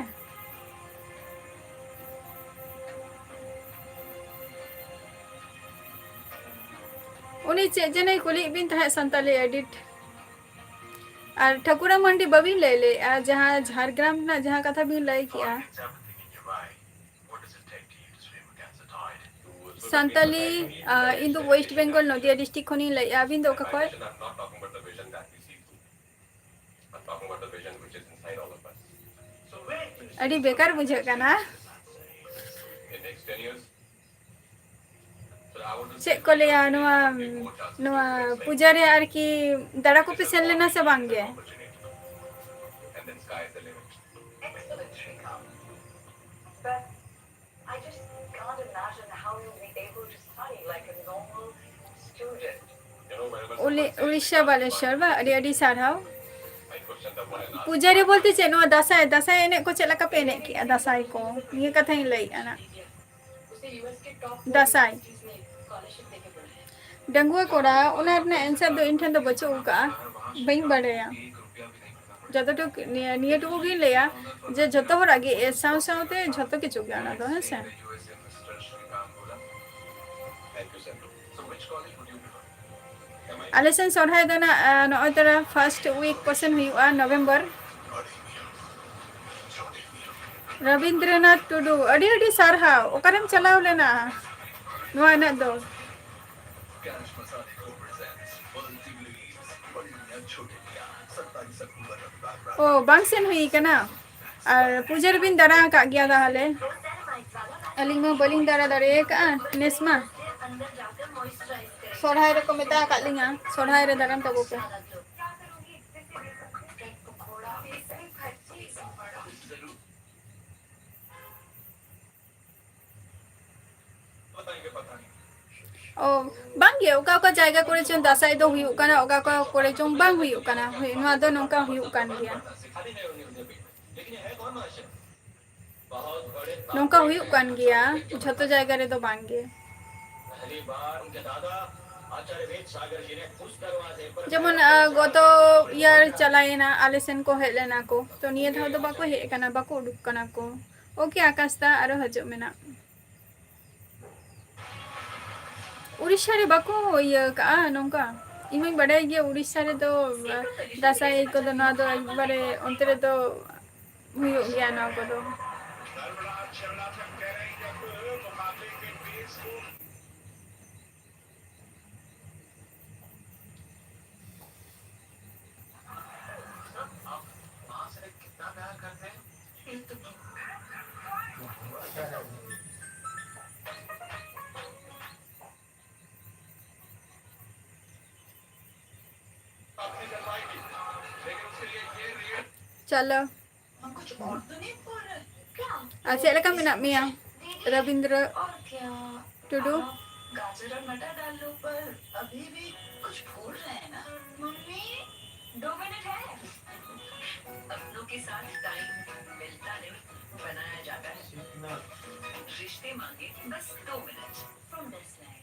ᱩᱱᱤ ᱪᱮᱫ ᱡᱮᱱᱚᱭ ᱠᱩᱞᱤᱭᱮᱫ ᱵᱤᱱ ᱛᱟᱦᱮᱸᱫ ᱥᱟᱱᱛᱟᱞᱤ ᱮᱰᱤᱴ᱾ ᱟᱨ ᱴᱷᱟᱹᱠᱩᱨᱟ ᱢᱟᱱᱰᱤ ᱵᱟᱹᱵᱤᱱ ᱞᱟᱹᱭ ᱞᱮᱫᱼᱟ, ᱡᱟᱦᱟᱸ ᱡᱷᱟᱲᱜᱨᱟᱢ ᱨᱮᱱᱟᱜ ᱡᱟᱦᱟᱸ ᱠᱟᱛᱷᱟ ᱵᱤᱱ ᱞᱟᱹᱭ ᱠᱮᱜᱼᱟ᱾ ᱥᱟᱱᱛᱟᱞᱤ, ᱟᱸ, ᱤᱧ ᱫᱚ ᱳᱭᱮᱥᱴ ᱵᱮᱝᱜᱚᱞ ᱱᱚᱫᱤᱭᱟ ᱰᱤᱥᱴᱨᱤᱠᱴ ᱠᱷᱚᱱᱤᱧ ᱞᱟᱹᱭᱮᱫᱼᱟ᱾ ᱟᱹᱵᱤᱱ ᱫᱚ ᱚᱠᱟ ᱠᱷᱚᱱ? I'm talking about the vision which is inside all of us. ᱟᱹᱰᱤ ᱵᱮᱠᱟᱨ ᱵᱩᱡᱷᱟᱹᱜ ᱠᱟᱱᱟ᱾ ᱪᱮᱫ ᱠᱚ ᱞᱟᱹᱭᱟ, ᱱᱚᱣᱟ, ᱱᱚᱣᱟ ᱯᱩᱡᱟᱹ ᱨᱮ ᱟᱨᱠᱤ ᱫᱟᱬᱟ ᱠᱚᱯᱮ ᱥᱮᱱ ᱞᱮᱱᱟ ᱥᱮ ᱵᱟᱝ ᱜᱮ? Excellent, Shrikant. But I just can't imagine how you'll be able to study like a normal student. ᱩᱞᱤ-, Odisha ᱵᱟᱞᱮᱥᱣᱚᱨ ᱵᱟ, ᱟᱹᱰᱤ ᱟᱹᱰᱤ ᱥᱟᱨᱦᱟᱣ᱾ ᱯᱩᱡᱟᱹ ᱨᱮ ᱵᱚᱞᱛᱮ ᱪᱮᱫ, ᱱᱚᱣᱟ ᱫᱟᱸᱥᱟᱭ, ᱫᱟᱸᱥᱟᱭ ᱮᱱᱮᱡ ᱠᱚ ᱪᱮᱫ ᱞᱮᱠᱟ ᱯᱮ ᱮᱱᱮᱡ ᱠᱮᱜᱼᱟ ᱫᱟᱸᱥᱟᱭ ᱠᱚ? ᱱᱤᱭᱟᱹ ᱠᱟᱛᱷᱟᱧ ᱞᱟᱹᱭᱮᱫᱼᱟ ᱱᱟᱜ᱾ ᱫᱟᱸᱥᱟᱭ᱾ ᱰᱟᱺᱜᱩᱣᱟᱹ ᱠᱚᱲᱟ, ᱚᱱᱟ ᱨᱮᱱᱟᱜ answer ᱫᱚ ᱤᱧ ᱴᱷᱮᱱ ᱫᱚ ᱵᱟᱹᱪᱩᱜ ᱟᱠᱟᱜᱼᱟ, ᱵᱟᱹᱧ ᱵᱟᱲᱟᱭᱟ᱾ ᱡᱚᱛᱚᱴᱩᱠ ᱱᱤᱭᱟᱹ, ᱱᱤᱭᱟᱹ ᱴᱩᱠᱩ ᱜᱤᱧ ᱞᱟᱹᱭᱟ ᱡᱮ ᱡᱚᱛᱚ ᱦᱚᱲᱟᱜ ᱜᱮ ᱮ ᱥᱟᱶ ᱥᱟᱶᱛᱮ ᱡᱷᱚᱛᱚ ᱠᱤᱪᱷᱩ ᱜᱮ ᱚᱱᱟ ᱫᱚ, ᱦᱮᱸ ᱥᱮ? ᱟᱞᱮ ᱥᱮᱱ ᱥᱚᱨᱦᱟᱭ ᱫᱚ ᱱᱟᱜ, ᱟ, ᱱᱚᱜᱼᱚᱭ ᱛᱚᱨᱟ first week ᱠᱚᱥᱮᱱ ᱦᱩᱭᱩᱜᱼᱟ, November᱾ ᱨᱚᱵᱤᱱᱫᱨᱚᱱᱟᱛᱷ ᱴᱩᱰᱩ, ᱟᱹᱰᱤ ᱟᱹᱰᱤ ᱥᱟᱨᱦᱟᱣ᱾ ᱚᱠᱟᱨᱮᱢ ᱪᱟᱞᱟᱣ ᱞᱮᱱᱟ ᱱᱚᱣᱟ ᱮᱱᱮᱡ ᱫᱚ? ᱚ, ᱵᱟᱝ ᱥᱮᱱ ᱦᱩᱭ ᱠᱟᱱᱟ᱾ ᱟᱨ ᱯᱩᱡᱟᱹ ᱨᱮᱵᱤᱱ ᱫᱟᱬᱟ ᱟᱠᱟᱫ ᱜᱮᱭᱟ ᱛᱟᱦᱚᱞᱮ? ᱟᱹᱞᱤᱧ ᱢᱟ ᱵᱟᱹᱞᱤᱧ ᱫᱟᱬᱟ ᱫᱟᱲᱮ ᱟᱠᱟᱫᱼᱟ ᱱᱮᱥ ᱢᱟ᱾ ᱥᱚᱨᱦᱟᱭ ᱨᱮᱠᱚ ᱢᱮᱛᱟ ᱟᱠᱟᱫ ᱞᱤᱧᱟ, ᱥᱚᱨᱦᱟᱭ ᱨᱮ ᱫᱟᱬᱟᱱ ᱛᱟᱵᱚ ᱯᱮ᱾ ᱚ, ᱵᱟᱝᱜᱮ, ᱚᱠᱟ ᱚᱠᱟ ᱡᱟᱭᱜᱟ ᱠᱚᱨᱮ ᱪᱚᱝ ᱫᱟᱸᱥᱟᱭ ᱫᱚ ᱦᱩᱭᱩᱜ ᱠᱟᱱᱟ, ᱚᱠᱟ ᱚᱠᱟ ᱠᱚᱨᱮ ᱪᱚᱝ ᱵᱟᱝ ᱦᱩᱭᱩᱜ ᱠᱟᱱᱟ᱾ ᱦᱳᱭ, ᱱᱚᱣᱟ ᱫᱚ ᱱᱚᱝᱠᱟ ᱦᱩᱭᱩᱜ ᱠᱟᱱ ᱜᱮᱭᱟ᱾ ᱱᱚᱝᱠᱟ ᱦᱩᱭᱩᱜ ᱠᱟᱱ ᱜᱮᱭᱟ, ᱡᱷᱚᱛᱚ ᱡᱟᱭᱜᱟ ᱨᱮᱫᱚ ᱵᱟᱝ ᱜᱮ᱾ ᱡᱮᱢᱚᱱ, ᱟ, ᱜᱚᱛᱚ year ᱪᱟᱞᱟᱣᱮᱱᱟ, ᱟᱞᱮ ᱥᱮᱱ ᱠᱚ ᱦᱮᱡ ᱞᱮᱱᱟ ᱠᱚ, ᱛᱚ ᱱᱤᱭᱟᱹ ᱫᱷᱟᱣ ᱫᱚ ᱵᱟᱠᱚ ᱦᱮᱡ ᱟᱠᱟᱱᱟ, ᱵᱟᱠᱚ ᱩᱰᱩᱠ ᱠᱟᱱᱟ ᱠᱚ᱾ OK ᱟᱠᱟᱥ ᱫᱟ, ᱟᱨᱚ ᱦᱤᱡᱩᱜ ᱢᱮ ᱱᱟᱜ᱾ ᱩᱲᱤᱥᱥᱟ ᱨᱮ ᱵᱟᱠᱚ ᱤᱭᱟᱹ ᱠᱟᱜᱼᱟ ᱱᱚᱝᱠᱟ? ᱤᱧ ᱢᱟᱧ ᱵᱟᱰᱟᱭ ᱜᱮᱭᱟ ᱩᱲᱤᱥᱥᱟ ᱨᱮᱫᱚ, ᱟ, ᱫᱟᱸᱥᱟᱭ ᱠᱚᱫᱚ, ᱱᱚᱣᱟ ᱫᱚ ᱮᱠᱵᱟᱨᱮ ᱚᱱᱛᱮ ᱨᱮᱫᱚ ᱦᱩᱭᱩᱜ ᱜᱮᱭᱟ ᱱᱚᱣᱟ ᱠᱚᱫᱚ᱾ ᱪᱚᱞᱚ᱾ ᱟᱨ ᱪᱮᱫ ᱞᱮᱠᱟ ᱢᱮᱱᱟᱜ ᱢᱮᱭᱟ, ᱨᱚᱵᱤᱱᱫᱨᱚ ᱴᱩᱰᱩ? गाजर और मटर डाल लो, पर अभी भी कुछ भूल रहे हैं ना? मम्मी, दो मिनट है। अपनों के साथ टाइम मिलता नहीं, बनाया जाता है। रिश्ते मांगे बस दो मिनट। From Nestle।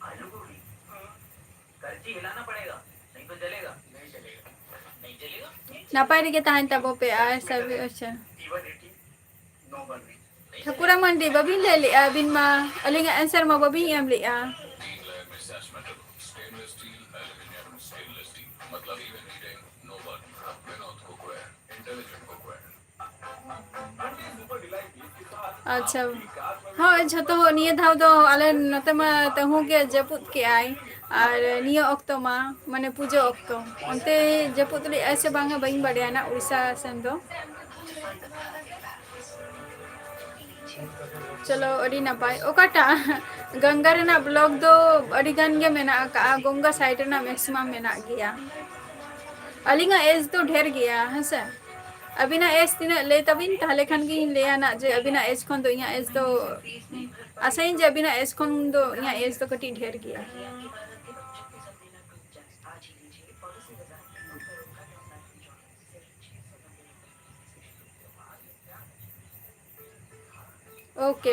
आलू गोभी। हम्म, करछी हिलाना पड़ेगा, नहीं तो जलेगा। नहीं जलेगा। नहीं जलेगा। ᱱᱟᱯᱟᱭ ᱨᱮᱜᱮ ᱛᱟᱦᱮᱱ ᱛᱟᱵᱚ ᱯᱮ ᱟᱨ ᱥᱟᱵ ᱟᱪᱪᱷᱟ᱾ ᱴᱷᱟᱹᱠᱩᱨᱟ ᱢᱟᱱᱰᱤ, ᱵᱟᱹᱵᱤᱱ ᱞᱟᱹᱭ ᱞᱮᱜᱼᱟ ᱟᱹᱵᱤᱱ ᱢᱟ, ᱟᱹᱞᱤᱧᱟᱜ answer ᱢᱟ ᱵᱟᱹᱵᱤᱱ ᱮᱢ ᱞᱮᱜᱼᱟ᱾ ᱟᱪᱪᱷᱟ, ᱦᱳᱭ, ᱡᱷᱚᱛᱚ ᱦᱚᱲ ᱱᱤᱭᱟᱹ ᱫᱷᱟᱣ ᱫᱚ ᱟᱞᱮ ᱱᱚᱛᱮ ᱢᱟ ᱛᱟᱹᱦᱩ ᱜᱮ ᱡᱟᱹᱯᱩᱫ ᱠᱮᱜᱼᱟᱭ, ᱟᱨ ᱱᱤᱭᱟᱹ ᱚᱠᱛᱚ ᱢᱟ, ᱢᱟᱱᱮ, ᱯᱩᱡᱟᱹ ᱚᱠᱛᱚ᱾ ᱚᱱᱛᱮ ᱡᱟᱹᱯᱩᱫ ᱞᱮᱜᱼᱟᱭ ᱥᱮ ᱵᱟᱝᱟ, ᱵᱟᱹᱧ ᱵᱟᱰᱟᱭᱟ ᱱᱟᱜ ᱩᱲᱤᱥᱥᱟ ᱥᱮᱱ ᱫᱚ᱾ ᱪᱚᱞᱚ, ᱟᱹᱰᱤ ᱱᱟᱯᱟᱭ᱾ ᱚᱠᱟᱴᱟᱜ? ᱜᱚᱝᱜᱟ ᱨᱮᱱᱟᱜ vlog ᱫᱚ ᱟᱹᱰᱤ ᱜᱟᱱ ᱜᱮ ᱢᱮᱱᱟᱜ ᱟᱠᱟᱜᱼᱟ, ᱜᱚᱝᱜᱟ side ᱨᱮᱱᱟᱜ maximum ᱢᱮᱱᱟᱜ ᱜᱮᱭᱟ᱾ ᱟᱹᱞᱤᱧᱟᱜ age ᱫᱚ ᱰᱷᱮᱨ ᱜᱮᱭᱟ, ᱦᱮᱸ ᱥᱮ? ᱟᱹᱵᱤᱱᱟᱜ age ᱛᱤᱱᱟᱹᱜ ᱞᱟᱹᱭ ᱛᱟᱵᱤᱱ, ᱛᱟᱦᱞᱮ ᱠᱷᱟᱱ ᱜᱤᱧ ᱞᱟᱹᱭᱟ ᱱᱟᱜ ᱡᱮ ᱟᱹᱵᱤᱱᱟᱜ age ᱠᱷᱚᱱ ᱫᱚ ᱤᱧᱟᱹᱜ age ᱫᱚ ᱟᱥᱟᱭᱟᱹᱧ ᱡᱮ ᱟᱹᱵᱤᱱᱟᱜ age ᱠᱷᱚᱱ ᱫᱚ ᱤᱧᱟᱹᱜ age ᱫᱚ ᱠᱟᱹᱴᱤᱡ ᱰᱷᱮᱨ ᱜᱮᱭᱟ᱾ OK᱾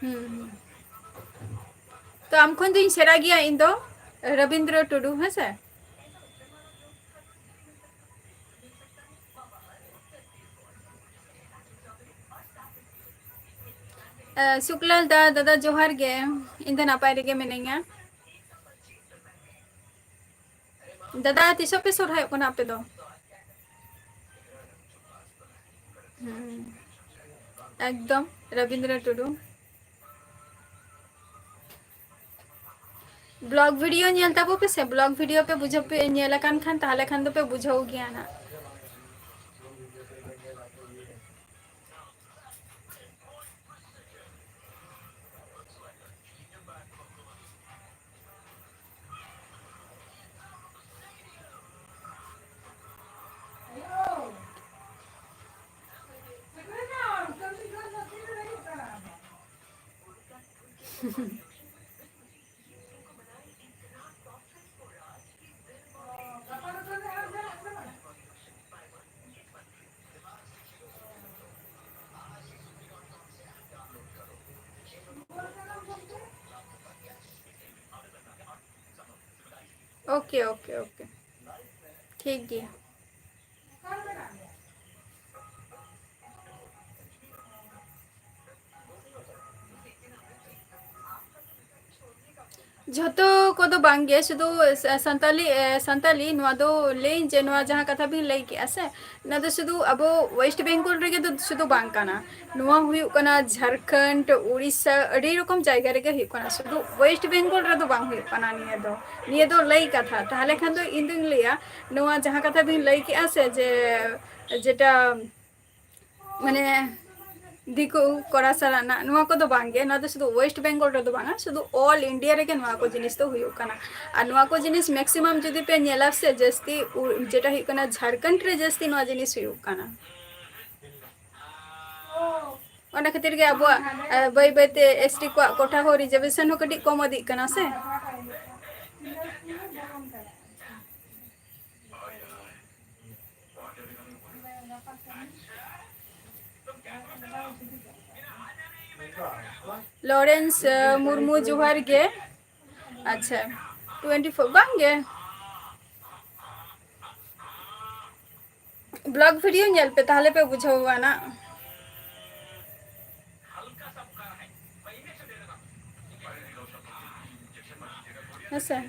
ᱦᱩᱸ, ᱦᱩᱸ᱾ ᱛᱚ, ᱟᱢ ᱠᱷᱚᱱ ᱫᱚᱧ ᱥᱮᱬᱟ ᱜᱮᱭᱟ ᱤᱧ ᱫᱚ, ᱨᱚᱵᱤᱱᱫᱨᱚ ᱴᱩᱰᱩ, ᱦᱮᱸ ᱥᱮ? ᱮ, ᱥᱩᱠᱞᱟᱞ ᱫᱟ, ᱫᱟᱫᱟ ᱡᱚᱦᱟᱨ ᱜᱮ, ᱤᱧ ᱫᱚ ᱱᱟᱯᱟᱭ ᱨᱮᱜᱮ ᱢᱤᱱᱟᱹᱧᱟ᱾ ᱫᱟᱫᱟ, ᱛᱤᱥᱚᱜ ᱯᱮ ᱥᱚᱨᱦᱟᱭᱚᱜ ᱠᱟᱱᱟ ᱟᱯᱮ ᱫᱚ? ᱦᱩᱸ, ᱮᱠᱫᱚᱢ, ᱨᱚᱵᱤᱱᱫᱨᱚ ᱴᱩᱰᱩ᱾ ᱵᱞᱚᱜ ᱵᱷᱤᱰᱤᱭᱳ ᱧᱮᱞ ᱛᱟᱵᱚ ᱯᱮ ᱥᱮ, ᱵᱞᱚᱜ ᱵᱷᱤᱰᱤᱭᱳ ᱯᱮ ᱵᱩᱡᱷᱟᱹᱣ ᱯᱮ, ᱧᱮᱞ ᱟᱠᱟᱱ ᱠᱷᱟᱱ ᱛᱟᱦᱚᱞᱮ ᱠᱷᱟᱱ ᱫᱚᱯᱮ ᱵᱩᱡᱷᱟᱹᱣ ᱜᱮᱭᱟ ᱱᱟᱜ᱾ ᱳᱠᱮ, ᱳᱠᱮ, ᱳᱠᱮ, ᱴᱷᱤᱠ ᱜᱮᱭᱟ᱾ ᱡᱷᱚᱛᱚ ᱠᱚᱫᱚ ᱵᱟᱝ ᱜᱮ, ᱥᱩᱫᱷᱩ ᱥᱟ-, ᱥᱟᱱᱛᱟᱞᱤ, ᱮ, ᱥᱟᱱᱛᱟᱞᱤ, ᱱᱚᱣᱟ ᱫᱚ ᱞᱟᱹᱭᱟᱹᱧ ᱡᱮ ᱱᱚᱣᱟ ᱡᱟᱦᱟᱸ ᱠᱟᱛᱷᱟ ᱵᱤᱱ ᱞᱟᱹᱭ ᱠᱮᱜᱼᱟ ᱥᱮ, ᱚᱱᱟ ᱫᱚ ᱥᱩᱫᱷᱩ ᱟᱵᱚ ᱳᱭᱮᱥᱴ ᱵᱮᱝᱜᱚᱞ ᱨᱮᱜᱮ ᱫᱚ ᱥᱩᱫᱷᱩ ᱵᱟᱝ ᱠᱟᱱᱟ᱾ ᱱᱚᱣᱟ ᱦᱩᱭᱩᱜ ᱠᱟᱱᱟ ᱡᱷᱟᱲᱠᱷᱚᱸᱰ, ᱩᱲᱤᱥᱥᱟ, ᱟᱹᱰᱤ ᱨᱚᱠᱚᱢ ᱡᱟᱭᱜᱟ ᱨᱮᱜᱮ ᱦᱩᱭᱩᱜ ᱠᱟᱱᱟ, ᱥᱩᱫᱷᱩ ᱳᱭᱮᱥᱴ ᱵᱮᱝᱜᱚᱞ ᱨᱮᱫᱚ ᱵᱟᱝ ᱦᱩᱭᱩᱜ ᱠᱟᱱᱟ ᱱᱤᱭᱟᱹ ᱫᱚ᱾ ᱱᱤᱭᱟᱹ ᱫᱚ ᱞᱟᱹᱭ ᱠᱟᱛᱷᱟ᱾ ᱛᱟᱦᱚᱞᱮ ᱠᱷᱟᱱ ᱫᱚ ᱤᱧ ᱫᱩᱧ ᱞᱟᱹᱭᱟ, ᱱᱚᱣᱟ ᱡᱟᱦᱟᱸ ᱠᱟᱛᱷᱟ ᱵᱤᱱ ᱞᱟᱹᱭ ᱠᱮᱜᱼᱟ ᱥᱮ, ᱡᱮ ᱡᱮᱴᱟ ᱢᱟᱱᱮ ᱫᱤᱠᱩ ᱠᱚᱲᱟ ᱥᱟᱞᱟᱜ ᱱᱟᱜ, ᱱᱚᱣᱟ ᱠᱚᱫᱚ ᱵᱟᱝ ᱜᱮ, ᱱᱚᱣᱟ ᱫᱚ ᱥᱩᱫᱷᱩ ᱳᱭᱮᱥᱴ ᱵᱮᱝᱜᱚᱞ ᱨᱮᱫᱚ ᱵᱟᱝᱟ, ᱥᱩᱫᱷᱩ ᱚᱞ ᱤᱱᱰᱤᱭᱟ ᱨᱮᱜᱮ ᱱᱚᱣᱟ ᱠᱚ ᱡᱤᱱᱤᱥ ᱫᱚ ᱦᱩᱭᱩᱜ ᱠᱟᱱᱟ᱾ ᱟᱨ ᱱᱚᱣᱟ ᱠᱚ ᱡᱤᱱᱤᱥ ᱢᱮᱠᱥᱤᱢᱟᱢ ᱡᱩᱫᱤ ᱯᱮ ᱧᱮᱞᱟ ᱥᱮ, ᱡᱟᱹᱥᱛᱤ ᱩ-, ᱡᱮᱴᱟ ᱦᱩᱭᱩᱜ ᱠᱟᱱᱟ ᱡᱷᱟᱲᱠᱷᱚᱸᱰ ᱨᱮ ᱡᱟᱹᱥᱛᱤ ᱱᱚᱣᱟ ᱡᱤᱱᱤᱥ ᱦᱩᱭᱩᱜ ᱠᱟᱱᱟ᱾ ᱚᱱᱟ ᱠᱷᱟᱹᱛᱤᱨ ᱜᱮ ᱟᱵᱚᱣᱟᱜ, ᱮ, ᱵᱟᱹᱭ ᱵᱟᱹᱭ ᱛᱮ ᱮᱥ ᱴᱤ ᱠᱚᱣᱟᱜ ᱠᱳᱴᱟ ᱦᱚᱸ, ᱨᱤᱡᱟᱨᱵᱷᱮᱥᱚᱱ ᱦᱚᱸ ᱠᱟᱹᱴᱤᱡ ᱠᱚᱢ ᱤᱫᱤᱜ ᱠᱟᱱᱟ ᱥᱮ᱾ ᱞᱚᱨᱮᱱᱥ, ᱮ, ᱢᱩᱨᱢᱩ, ᱡᱚᱦᱟᱨ ᱜᱮ᱾ ᱟᱪᱪᱷᱟ, ᱴᱩᱭᱮᱱᱴᱤ ᱯᱷᱳᱨ ᱵᱟᱝ ᱜᱮ᱾ ᱵᱞᱚᱜ ᱵᱷᱤᱰᱤᱭᱳ ᱧᱮᱞ ᱯᱮ, ᱛᱟᱦᱚᱞᱮ ᱯᱮ ᱵᱩᱡᱷᱟᱹᱣᱟ ᱱᱟᱜ᱾ ᱦᱮᱸᱥᱮ?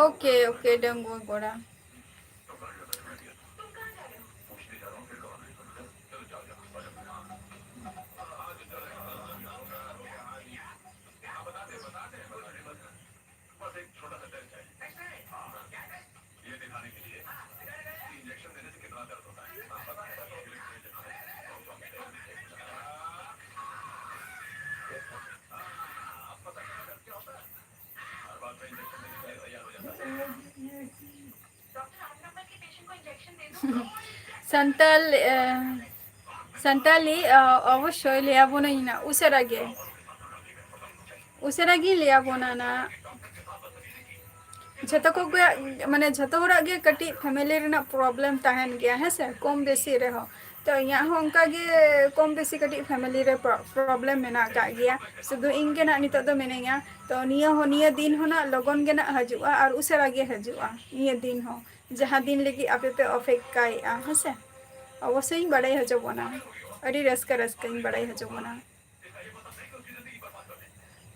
ओके, ओके, डंगुआ गोरा। ᱥᱟᱱᱛᱟᱞ, ᱮ, ᱥᱟᱱᱛᱟᱞᱤ, ᱮ, ᱚᱵᱚᱥᱥᱳᱭ ᱞᱟᱹᱭᱟᱵᱚᱱᱟᱹᱧ ᱱᱟ, ᱩᱥᱟᱹᱨᱟ ᱜᱮ, ᱩᱥᱟᱹᱨᱟ ᱜᱮᱧ ᱞᱟᱹᱭᱟᱵᱚᱱᱟ ᱱᱟ᱾ ᱡᱷᱚᱛᱚ ᱠᱚᱜᱮ, ᱢᱟᱱᱮ, ᱡᱷᱚᱛᱚ ᱦᱚᱲᱟᱜ ᱜᱮ ᱠᱟᱹᱴᱤᱡ ᱯᱷᱮᱢᱮᱞᱤ ᱨᱮᱱᱟᱜ ᱯᱨᱚᱵᱞᱮᱢ ᱛᱟᱦᱮᱱ ᱜᱮᱭᱟ, ᱦᱮᱸ ᱥᱮ, ᱠᱚᱢ ᱵᱮᱥᱤ ᱨᱮᱦᱚᱸ᱾ ᱛᱚ, ᱤᱧᱟᱹᱜ ᱦᱚᱸ ᱚᱱᱠᱟ ᱜᱮ ᱠᱚᱢ ᱵᱮᱥᱤ ᱠᱟᱹᱴᱤᱡ ᱯᱷᱮᱢᱮᱞᱤ ᱨᱮ ᱯᱨᱚ-, ᱯᱨᱚᱵᱞᱮᱢ ᱢᱮᱱᱟᱜ ᱟᱠᱟᱫ ᱜᱮᱭᱟ᱾ ᱥᱩᱫᱷᱩ ᱤᱧ ᱜᱮ ᱱᱟᱜ ᱱᱤᱛᱚᱜ ᱫᱚ ᱢᱤᱱᱟᱹᱧᱟ᱾ ᱛᱚ, ᱱᱤᱭᱟᱹ ᱦᱚᱸ, ᱱᱤᱭᱟᱹ ᱫᱤᱱ ᱦᱚᱸ ᱱᱟᱜ ᱞᱚᱜᱚᱱ ᱜᱮ ᱱᱟᱜ ᱦᱤᱡᱩᱜᱼᱟ ᱟᱨ ᱩᱥᱟᱹᱨᱟ ᱜᱮ ᱦᱤᱡᱩᱜᱼᱟ ᱱᱤᱭᱟᱹ ᱫᱤᱱ ᱦᱚᱸ, ᱡᱟᱦᱟᱸ ᱫᱤᱱ ᱞᱟᱹᱜᱤᱫ ᱟᱯᱮ ᱯᱮ ᱚᱯᱮᱠᱠᱷᱟᱭᱮᱫᱼᱟ, ᱦᱮᱸ ᱥᱮ᱾ ᱚᱵᱚᱥᱥᱳᱭ ᱤᱧ ᱵᱟᱲᱟᱭ ᱦᱚᱪᱚ ᱵᱚᱱᱟ, ᱟᱹᱰᱤ ᱨᱟᱹᱥᱠᱟᱹ, ᱨᱟᱹᱥᱠᱟᱹᱧ ᱵᱟᱲᱟᱭ ᱦᱚᱪᱚ ᱵᱚᱱᱟ᱾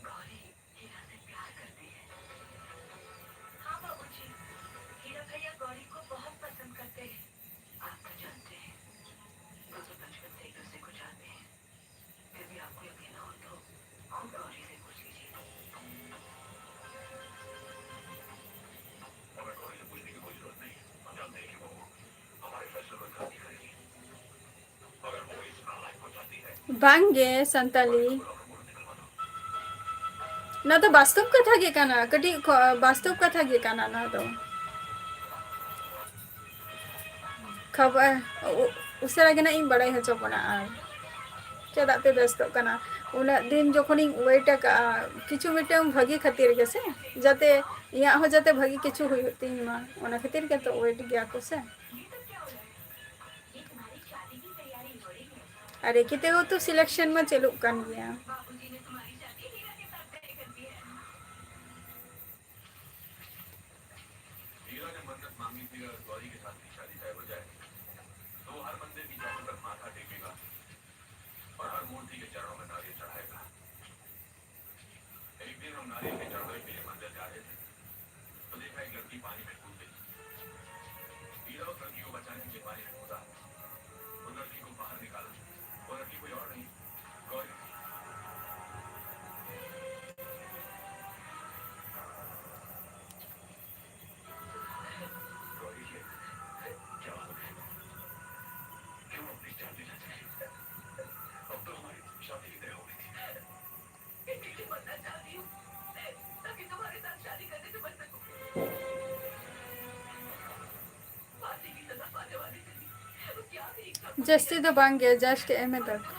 गौरी हीरा से प्यार करती है। हाँ बाबूजी, हीरा भैया गौरी को बहुत पसंद करते हैं। आप तो जानते हैं, वो तो बचपन से एक दूसरे को जानते हैं। फिर भी आपको यकीन ना हो तो खुद गौरी से पूछ लीजिए। हमें गौरी से पूछने की कोई जरूरत नहीं है। हम जानते हैं कि वो हमारे फैसले पर गलती करेगी। अगर वो इस नालायक को चाहती है, ᱵᱟᱝᱜᱮ, ᱥᱟᱱᱛᱟᱞᱤ᱾ ᱱᱚᱣᱟ ᱫᱚ ᱵᱟᱥᱛᱚᱵ ᱠᱟᱛᱷᱟ ᱜᱮ ᱠᱟᱱᱟ, ᱠᱟᱹᱴᱤᱡ ᱠᱷᱚ-, ᱵᱟᱥᱛᱚᱵ ᱠᱟᱛᱷᱟ ᱜᱮ ᱠᱟᱱᱟ ᱱᱚᱣᱟ ᱫᱚ᱾ ᱠᱷᱚᱵᱚᱨ, ᱩ-, ᱩᱥᱟᱹᱨᱟ ᱜᱮ ᱱᱟᱜ ᱤᱧ ᱵᱟᱲᱟᱭ ᱦᱚᱪᱚ ᱵᱚᱱᱟ᱾ ᱟᱨ ᱪᱮᱫᱟᱜ ᱯᱮ ᱵᱮᱥᱛᱚᱜ ᱠᱟᱱᱟ? ᱩᱱᱟᱹᱜ ᱫᱤᱱ ᱡᱚᱠᱷᱚᱱᱤᱧ ᱣᱮᱴ ᱟᱠᱟᱜᱼᱟ, ᱠᱤᱪᱷᱩ ᱢᱤᱫᱴᱟᱝ ᱵᱷᱟᱹᱜᱤ ᱠᱷᱟᱹᱛᱤᱨ ᱜᱮᱥᱮ, ᱡᱟᱛᱮ ᱤᱧᱟᱹᱜ ᱦᱚᱸ ᱡᱟᱛᱮ ᱵᱷᱟᱹᱜᱤ ᱠᱤᱪᱷᱩ ᱦᱩᱭᱩᱜ ᱛᱤᱧ ᱢᱟ, ᱚᱱᱟ ᱠᱷᱟᱹᱛᱤᱨ ᱜᱮᱛᱚ ᱣᱮᱴ ᱜᱮᱭᱟ ᱠᱚ ᱥᱮ᱾ ᱟᱨ ᱮᱠᱤ ᱛᱮᱦᱚᱸ ᱛᱚ ᱥᱤᱞᱮᱠᱥᱚᱱ ᱢᱟ ᱪᱟᱹᱞᱩᱜ ᱠᱟᱱ ᱜᱮᱭᱟ᱾ हीरा ने मन्नत मांगी थी, अगर गौरी के साथ की शादी तय हो जाए, तो वो हर मंदिर की चौखट पर माथा टेकेगा और हर मूर्ति के चरणों में नारियल चढ़ाएगा। एक दिन हम नारियल की चढ़ाई के लिए मंदिर जा रहे थे, तो देखा पानी में कूद गई। हीरा उस लड़की को बचाने के लिए पानी में कूदा। उन लड़की को बाहर निकाला। वो लड़की कोई और नहीं, गौरी। गौरी, ये क्या हो गया? क्यों अपनी जान लेना चाहे? अब तो हमारी शादी की तय हो गई थी। ᱡᱟᱹᱥᱛᱤ ᱫᱚ ᱵᱟᱝ ᱜᱮ, just ᱮᱢ ᱮ ᱛᱟᱠᱚ᱾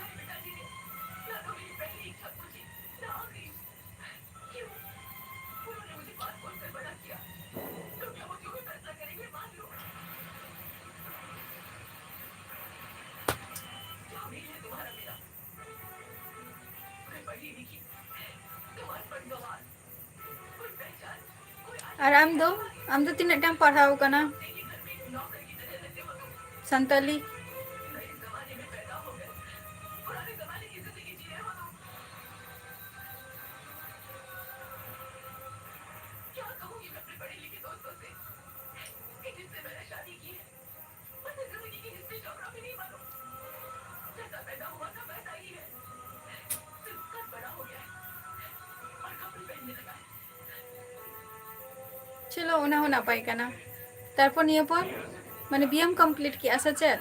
ᱟᱨ ᱟᱢ ᱫᱚ, ᱟᱢ ᱫᱚ ᱛᱤᱱᱟᱹᱜ ᱴᱟᱢ ᱯᱟᱲᱦᱟᱣ ᱠᱟᱱᱟ ᱥᱟᱱᱛᱟᱞᱤ? ᱪᱚᱞᱚ, ᱚᱱᱟ ᱦᱚᱸ ᱱᱟᱯᱟᱭ ᱠᱟᱱᱟ᱾ ᱛᱟᱨᱯᱚᱨ ᱱᱤᱭᱟᱹ ᱯᱚᱨ ᱢᱟᱱᱮ ᱵᱤ ᱮᱢ complete ᱠᱮᱜᱼᱟ ᱥᱮ ᱪᱮᱫ?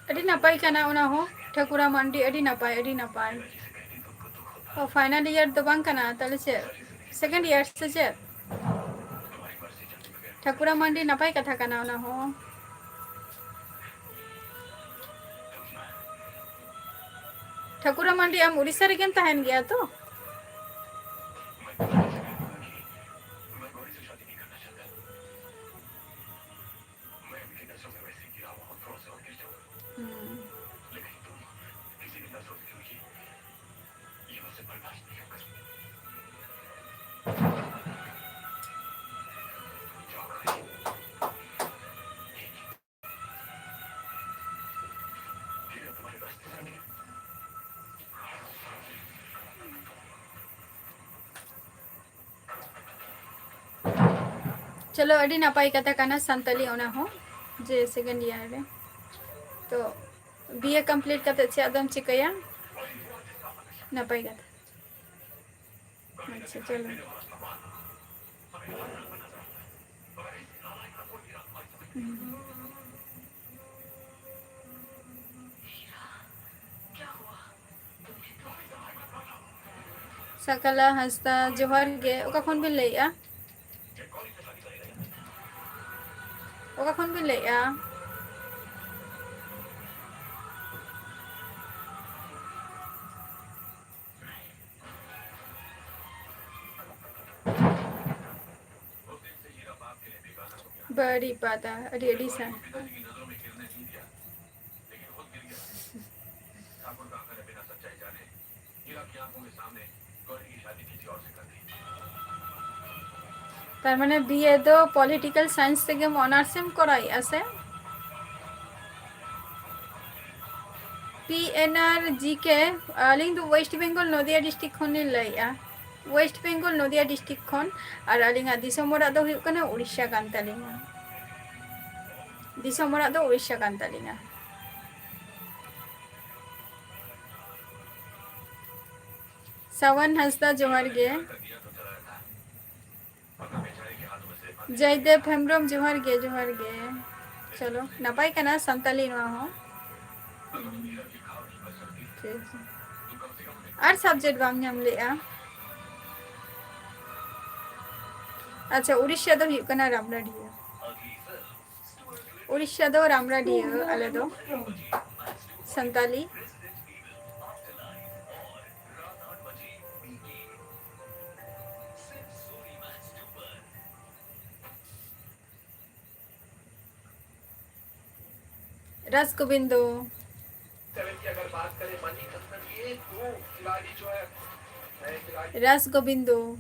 ᱟᱹᱰᱤ ᱱᱟᱯᱟᱭ ᱠᱟᱱᱟ ᱚᱱᱟ ᱦᱚᱸ, ᱴᱷᱟᱹᱠᱩᱨᱟ ᱢᱟᱱᱰᱤ, ᱟᱹᱰᱤ ᱱᱟᱯᱟᱭ, ᱟᱹᱰᱤ ᱱᱟᱯᱟᱭ᱾ ᱚ, final year ᱫᱚ ᱵᱟᱝ ᱠᱟᱱᱟ, ᱛᱟᱦᱞᱮ ᱪᱮᱫ second year ᱥᱮ ᱪᱮᱫ? ᱴᱷᱟᱹᱠᱩᱨᱟ ᱢᱟᱱᱰᱤ, ᱱᱟᱯᱟᱭ ᱠᱟᱛᱷᱟ ᱠᱟᱱᱟ ᱚᱱᱟ ᱦᱚᱸ᱾ ᱴᱷᱟᱠᱩᱨᱟ ᱢᱟᱱᱰᱤ, ᱟᱢ ᱩᱲᱤᱥᱥᱟ ᱨᱮᱜᱮᱢ ᱛᱟᱦᱮᱱ ᱜᱮᱭᱟ ᱛᱚ? ᱦᱩᱸ᱾ ᱪᱚᱞᱚ, ᱟᱹᱰᱤ ᱱᱟᱯᱟᱭ ᱠᱟᱛᱷᱟ ᱠᱟᱱᱟ ᱥᱟᱱᱛᱟᱞᱤ ᱚᱱᱟ ᱦᱚᱸ, ᱡᱮ second year ᱨᱮ᱾ ᱛᱚ, B A complete ᱠᱟᱛᱮ ᱪᱮᱫ ᱟᱫᱚᱢ ᱪᱤᱠᱟᱹᱭᱟ? ᱱᱟᱯᱟᱭ ᱠᱟᱛᱷᱟ᱾ ᱟᱪᱪᱷᱟ, ᱪᱚᱞᱚ᱾ ᱦᱩᱸ᱾ ᱥᱟᱠᱟᱞᱟ ᱦᱟᱸᱥᱫᱟ, ᱡᱚᱦᱟᱨ ᱜᱮ᱾ ᱚᱠᱟ ᱠᱷᱚᱱ ᱵᱤᱱ ᱞᱟᱹᱭᱮᱜᱼᱟ? ᱚᱠᱟ ᱠᱷᱚᱱ ᱵᱤᱱ ᱞᱟᱹᱭᱮᱜᱼᱟ? ᱵᱟᱹᱲᱤᱡ ᱯᱟᱛᱟ, ᱟᱹᱰᱤ ᱟᱹᱰᱤ ᱥᱟ-, ᱛᱟᱨ ᱢᱟᱱᱮ B A ᱫᱚ political science ᱛᱮᱜᱮᱢ honours ᱮᱢ ᱠᱚᱨᱟᱣᱮᱜᱼᱟ ᱥᱮ? P N R G K, ᱟᱹᱞᱤᱧ ᱫᱚ West Bengal ᱱᱚᱫᱤᱭᱟ district ᱠᱷᱚᱱ ᱞᱤᱧ ᱞᱟᱹᱭᱮᱜᱼᱟ᱾ West Bengal ᱱᱚᱫᱤᱭᱟ district ᱠᱷᱚᱱ, ᱟᱨ ᱟᱹᱞᱤᱧᱟᱜ ᱫᱤᱥᱚᱢ ᱚᱲᱟᱜ ᱫᱚ ᱦᱩᱭᱩᱜ ᱠᱟᱱᱟ ᱩᱲᱤᱥᱥᱟ ᱠᱟᱱ ᱛᱟᱹᱞᱤᱧᱟ᱾ ᱫᱤᱥᱚᱢ ᱚᱲᱟᱜ ᱫᱚ ᱩᱲᱤᱥᱥᱟ ᱠᱟᱱ ᱛᱟᱹᱞᱤᱧᱟ᱾ ᱥᱟᱣᱟᱱ ᱦᱟᱸᱥᱫᱟ, ᱡᱚᱦᱟᱨ ᱜᱮ᱾ ᱡᱚᱭᱫᱮᱵ ᱦᱮᱢᱵᱨᱚᱢ, ᱡᱚᱦᱟᱨ ᱜᱮ, ᱡᱚᱦᱟᱨ ᱜᱮ᱾ ᱪᱚᱞᱚ, ᱱᱟᱯᱟᱭ ᱠᱟᱱᱟ ᱥᱟᱱᱛᱟᱞᱤ ᱱᱚᱣᱟ ᱦᱚᱸ᱾ ᱴᱷᱤᱠ ᱜᱮᱭᱟ᱾ ᱟᱨ subject ᱵᱟᱢ ᱧᱟᱢ ᱞᱮᱜᱼᱟ? ᱟᱪᱪᱷᱟ, ᱩᱲᱤᱥᱥᱟ ᱫᱚ ᱦᱩᱭᱩᱜ ᱠᱟᱱᱟ ᱨᱟᱢᱱᱟᱰᱤᱦᱟ᱾ ᱩᱲᱤᱥᱥᱟ ᱫᱚ ᱨᱟᱢᱱᱟᱰᱤᱦᱟ, ᱟᱞᱮ ᱫᱚ ᱥᱟᱱᱛᱟᱞᱤ᱾ ᱨᱟᱥ ᱜᱳᱵᱤᱱᱫᱚ᱾ ᱨᱟᱥ ᱜᱳᱵᱤᱱᱫᱚ᱾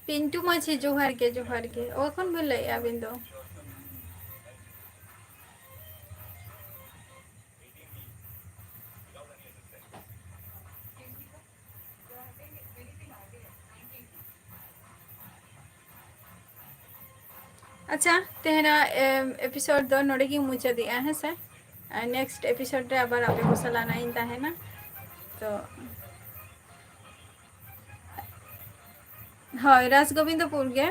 ᱯᱤᱱᱴᱩ ᱢᱟᱹᱡᱷᱤ, ᱡᱚᱦᱟᱨ ᱜᱮ, ᱡᱚᱦᱟᱨ ᱜᱮ᱾ ᱚᱠᱟ ᱠᱷᱚᱱ ᱵᱤᱱ ᱞᱟᱹᱭᱮᱫᱼᱟ ᱟᱹᱵᱤᱱ ᱫᱚ? ᱟᱪᱪᱷᱟ, ᱛᱮᱦᱮᱧᱟᱜ, ᱮᱢ, episode ᱫᱚ ᱱᱚᱰᱮ ᱜᱤᱧ ᱢᱩᱪᱟᱹᱫᱮᱜᱼᱟ, ᱦᱮᱸ ᱥᱮ? ᱟᱨ next episode ᱨᱮ ᱟᱵᱟᱨ ᱟᱯᱮ ᱠᱚ ᱥᱟᱞᱟᱜ ᱱᱟᱜ ᱤᱧ ᱛᱟᱦᱮᱱᱟ᱾ ᱛᱚ, ᱦᱳᱭ, ᱨᱟᱡᱽ ᱜᱳᱵᱤᱱᱫᱚᱯᱩᱨ ᱜᱮ᱾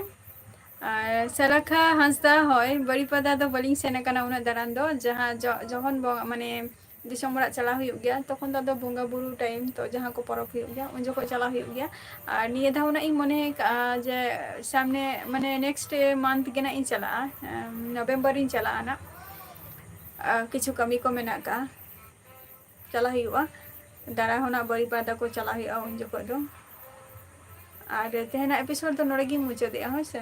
ᱟᱨ ᱥᱟᱞᱟᱠᱷᱟ ᱦᱟᱸᱥᱫᱟ, ᱦᱳᱭ, ᱵᱟᱨᱤᱯᱟᱫᱟ ᱫᱚ ᱵᱟᱹᱞᱤᱧ ᱥᱮᱱ ᱟᱠᱟᱱᱟ ᱩᱱᱟᱹᱜ ᱫᱟᱬᱟᱱ ᱫᱚ᱾ ᱡᱟᱦᱟᱸ ᱡᱚ-, ᱡᱚᱠᱷᱚᱱ ᱵᱚ-, ᱢᱟᱱᱮ, ᱫᱤᱥᱚᱢ ᱚᱲᱟᱜ ᱪᱟᱞᱟᱣ ᱦᱩᱭᱩᱜ ᱜᱮᱭᱟ, ᱛᱚᱠᱷᱚᱱ ᱫᱚ ᱟᱫᱚ ᱵᱚᱸᱜᱟ ᱵᱩᱨᱩ time ᱛᱚ, ᱡᱟᱦᱟᱸ ᱠᱚ ᱯᱚᱨᱚᱵᱽ ᱦᱩᱭᱩᱜ ᱜᱮᱭᱟ, ᱩᱱ ᱡᱚᱠᱷᱚᱱ ᱪᱟᱞᱟᱣ ᱦᱩᱭᱩᱜ ᱜᱮᱭᱟ᱾ ᱟᱨ ᱱᱤᱭᱟᱹ ᱫᱷᱟᱣ ᱱᱟᱜ ᱤᱧ ᱢᱚᱱᱮ ᱟᱠᱟᱫᱼᱟ ᱡᱮ ᱥᱟᱢᱱᱮ, ᱢᱟᱱᱮ, next month ᱜᱮ ᱱᱟᱜ ᱤᱧ ᱪᱟᱞᱟᱜᱼᱟ, ᱮᱢ, November ᱤᱧ ᱪᱟᱞᱟᱜᱼᱟ ᱱᱟᱜ᱾ ᱟᱨ ᱠᱤᱪᱷᱩ ᱠᱟᱹᱢᱤ ᱠᱚ ᱢᱮᱱᱟᱜ ᱟᱠᱟᱫᱼᱟ, ᱪᱟᱞᱟᱜ ᱦᱩᱭᱩᱜᱼᱟ᱾ ᱫᱟᱬᱟ ᱦᱚᱸ ᱱᱟᱜ ᱵᱟᱹᱨᱤᱯᱟᱫᱟ ᱠᱚ ᱪᱟᱞᱟᱜ ᱦᱩᱭᱩᱜᱼᱟ ᱩᱱ ᱡᱚᱠᱷᱚᱱ ᱫᱚ᱾ ᱟᱨ ᱛᱮᱦᱮᱧᱟᱜ episode ᱫᱚ ᱱᱚᱰᱮ ᱜᱤᱧ ᱢᱩᱪᱟᱹᱫᱮᱜᱼᱟ, ᱦᱳᱭ ᱥᱮ?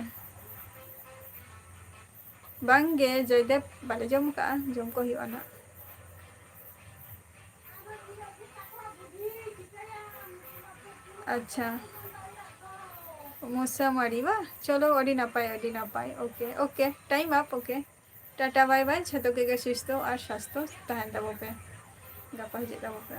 ᱵᱟᱝ ᱜᱮ, ᱡᱚᱭᱫᱮᱵ ᱵᱟᱞᱮ ᱡᱚᱢ ᱠᱟᱜᱼᱟ, ᱡᱚᱢ ᱠᱚ ᱦᱩᱭᱩᱜᱼᱟ ᱱᱟᱜ᱾ ᱟᱪᱪᱷᱟ, ᱢᱚᱥᱟᱢᱟᱨᱤ ᱵᱟ, ᱪᱚᱞᱚ, ᱟᱹᱰᱤ ᱱᱟᱯᱟᱭ, ᱟᱹᱰᱤ ᱱᱟᱯᱟᱭ᱾ OK, OK, time up, OK, Tata, bye bye, ᱡᱷᱚᱛᱚ ᱜᱮ ᱥᱩᱥᱛᱷᱚ ᱟᱨ ᱥᱟᱥᱛᱷᱚ ᱛᱟᱦᱮᱱ ᱛᱟᱵᱚ ᱯᱮ᱾ ᱜᱟᱯᱟ ᱦᱤᱡᱩᱜ ᱛᱟᱵᱚ ᱯᱮ᱾